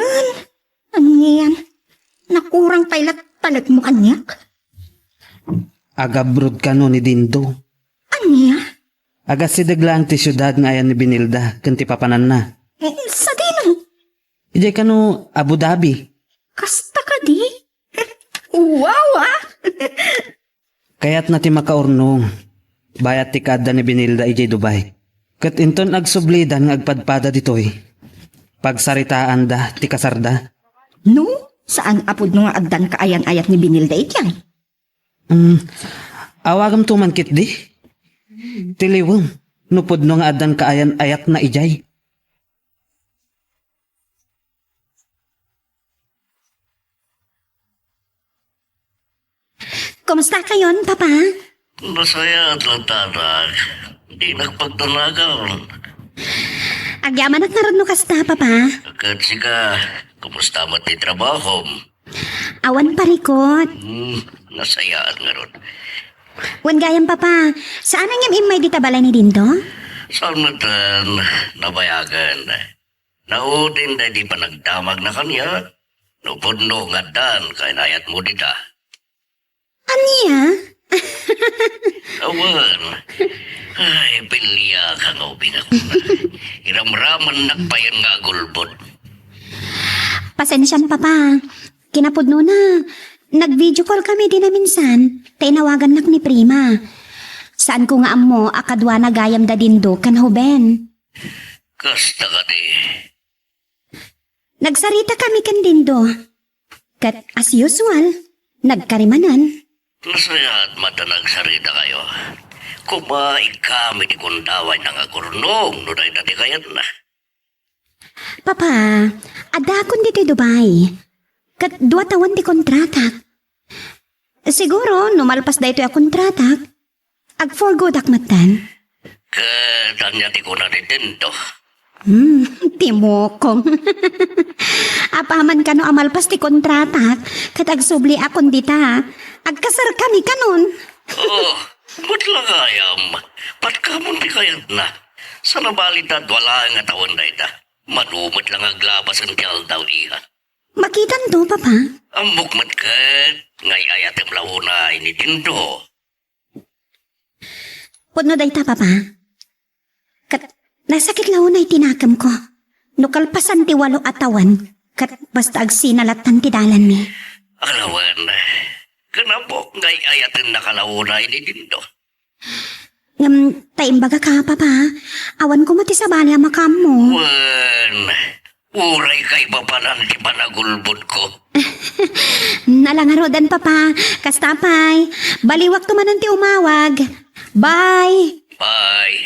anian? Nakurang pay la talekmo kaniak? Agabrod kano ni Dindo. Ania? Agasideg laeng ti siudad nga ayan ni Benilda ken ti papananna. Eh, sadino? Idiay kano Abu Dhabi. Kasta kadi? Wow, a! Kayatna ti makaurnong, bayat ti kaadda ni Benilda idiay Dubai. Ket inton agsublidan nga agpadpada ditoy, pagsaritaanda ti kasarda. No, saan a pudno nga addan kaayan-ayat ni Benilda idiay? Mm, awagamto man ketdi. Tiliwem, no pudno nga addan kaayan-ayatna idiay. Kumusta kayon, Papa? Nasayaat latta, anak. Dinak pagdanagan. Agyamanak ngarud no kasta, Papa. Ket sika, kumusta met ti trabahom? Awan parikut. Hmm, nasayaat ngarud. Wen gayam, Papa, saan ngem immay dita balay ni Dindo? Saan metten, nabayagen. Naudin daydi panagdamagna kaniak, no pudno nga addan kaayan-ayatmo dita. Ania? Awan. Ay, biliak nga ubing ako. Iramramannak payen nga agulbod. Pasensiam, Papa. Kinapudnona, nag-video call kami dina minsan, ta inawagannak ni Prima. Saanko nga ammo a kaduana gayam da Dindo ken Ruben. Kasta kadi. Nagsarita kami ken Dindo. Ket as usual, nagkarimanan. Nasayaat met ta nagsarita kayo. Koma, ikkami ti kundaway nga agurnong no dayta ti kayatna. Papa, addaakon ditoy Dubai. Ket dua tawen ti kontratak. Siguro, no malpas daytoy a kontratak, ag-for good-ak metten. Ket ania ti kuna ni Dindo? Hmm, timokong. Apaman kano a malpas ti kontratak, ket agsubliakon dita, agkasarkami kanon. Oh, met la gayam, patkamon ti kayatna. Saan a bali ta dua laeng a tawen dayta. Mano met la nga aglabasen ti aldaw, iha. Makitanto, Papa. Ammok met ket nga ay-ayatem la unay ni Dindo. Pudno dayta, Papa. Ket nasakit la unay ti nakemko. No kalpasan ti walo a tawen, Ket basta agsina lattan ti dalanmi. Alawen, ken ammok nga ay-ayaten na kalauna ni Dindo. Ngem ta imbagak, Papa, awan koma ti sabali a makaammo. Wen, uray kaipapanan ti panagulbodko. Ala ngaruden, Papa. Kasta pay, baliwakto manen ti umawag. Bye. Bye.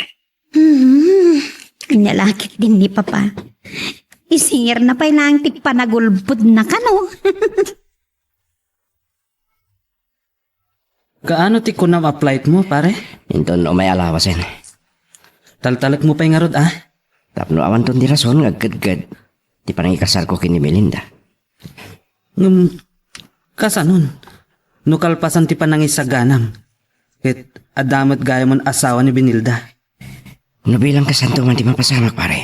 Hmm, ania la ketdin ni Papa. Isingirna pay laeng ti panagulbodna kano. Kaano ti kunam a flightmo, pare? Inton umay a lawasen. Taltalekmo pay ngarud, a? Tapno awanton ti rason nga agkedked ti panangikasarko ken ni Melinda. Ngem, kasanon? No kalpasan ti panangisaganam, ket adda met gayamon asawa ni Benilda. No bilang kasanto man ti mapasamak, pare,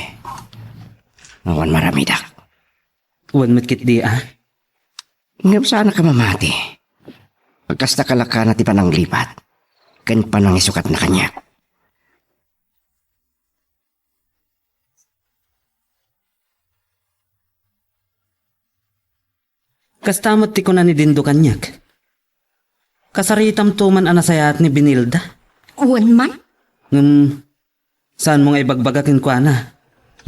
awan maramidak. Wen met ketdi, a? Ngem saanak a mamati. Kasta kalakana ti pananglipat ken panangisukatna kaniak. Kasta met ti kuna ni Dindo kaniak. Kasaritamto man a nasayaat ni Benilda. Wen man? Ngem, saanmo nga ibagbaga kenkuana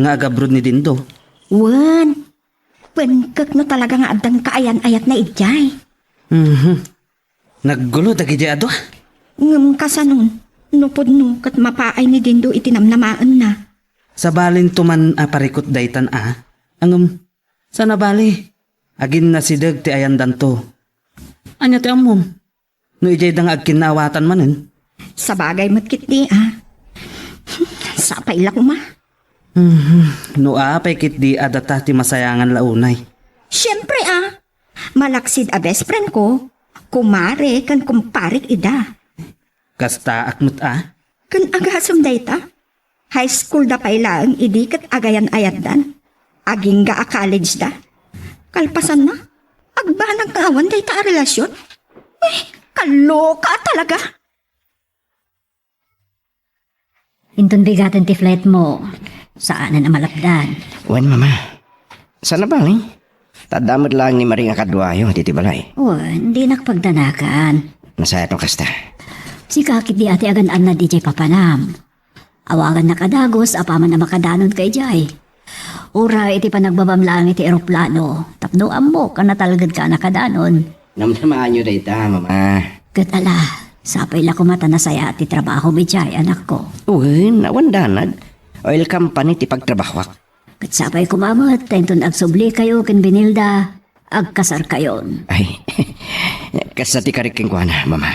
nga agabroad ni Dindo? Wen, penkek no talaga nga addan kaayan-ayatna idiay. Mhm. Naggulo dagidiay a dua. Ngem kasanon, no pudno ket mapaay ni Dindo iti namnamaenna. Sabalinto man a parikut daytan a, ngem, saan a bali, aginnasideg ti ayandanto. Ania ti ammom? No idiayda nga agkinnaawatan manen? Sabagay met ketdi, a. Sapay la koma. Mhm. No apay ketdi a data ti masayangan la unay. Siempre, a. Malaksid a best friend ko, kumare ken kumparek ida. Kastaak met, a. Ken agasem dayta? High school da pay laeng idi ket agayan-ayatdan. Agingga a college da. Kalpasanna, agbanag nga awan dayta a relasyon. Uy, kaloka talaga! Inton bigaten ti flightmo, saanen a malapdan. Wen, Mama. Saan a bali? Ta adda met laeng ni Marie nga kaduayo iti balay. Wen, dinak pagdanagan. Nasayaat no kasta. Sika ketdi a ti agan-annad idiay papanam. Awagannak a dagus apaman a makadanonka idiay. Uray iti panagbabam laeng iti eroplano, tapno ammok a natalgedka a nakadanon. Namnamaanyo dayta, Mama. Ket ala, sapay la koma ta nasayaat ti trabahom idiay, anakko. Wen, awan danag. Oil company ti pagtrabahoak. Ket sapay koma met ta inton agsublikayo ken Benilda, agkasarkayon. Ay, kasta ti karik kenkuana, Mama.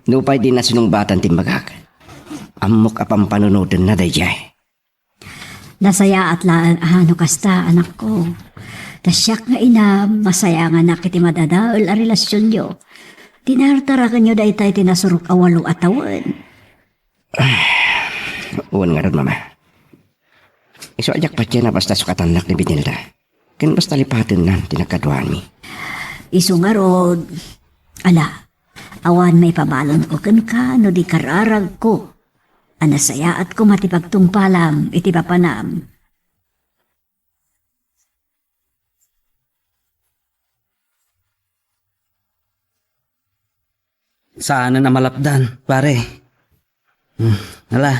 Nupay dina sinungbatan ti imbagak, ammok a pampanunotenna daydiay. Nasayaat laeng a no kasta, anakko. Ta siak nga inam, masayanganak iti madadael a relasionyo. Tinartarakenyo dayta iti nasurok a walo a tawen. Wen ngarud, Mama. Isu a diak patien a basta sukatannak ni Benilda. Ken basta lipatennan ti nagkaduami. Isu ngarud, ala, awan maipabalonko kenka no di kararagko a nasayaat koma ti pagtungpalam iti papanam. Saanen a malapdan, pare. Hmm, ala,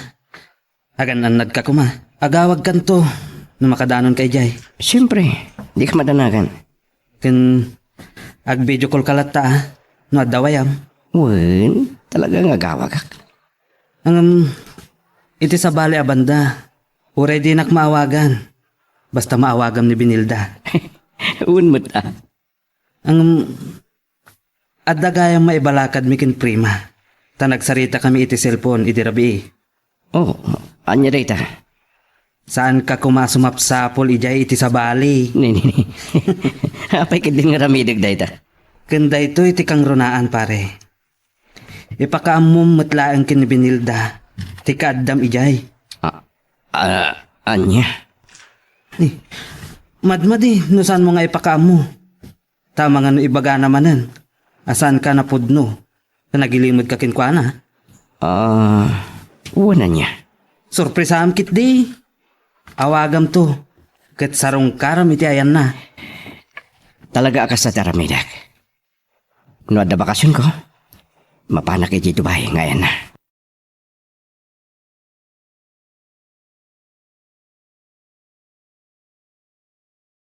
agan-annadka koma. Agawagkanto no makadanonka idiay. Siempre, dika madanagan. Ken ag-video call ka latta, a, no adda wayam. Wen, talaga nga agawagak. Ngem, iti sabali a banda, uray dinak maawagan, basta maawagam ni Benilda. Wen met, a. Ngem, adda gayam maibalakadmi ken Prima, ta nagsaritakami iti cellphone idi rabii. Oh, ania dayta? Saanka koma a sumapsapul idiay iti sabali. Ni, ni, ni. Apay ketdin nga ramideg dayta? Ken daytoy ti kangrunaan, pare. Ipakaammom met laeng ken ni Benilda ti kaaddam idiay. A-, a-, ania? Ni, madmadi no saanmo nga ipakaammo. Ta amangan no ibagana manen a saanka napudno ta nagilimedka kenkuana. Ah, wen ania? Sorpresaam ketdi. Awagamto. ket sarungkarem iti ayanna. Talaga a kasta ti aramidek. No adda bakasionko, mapanak idiay Dubai nga ayanna.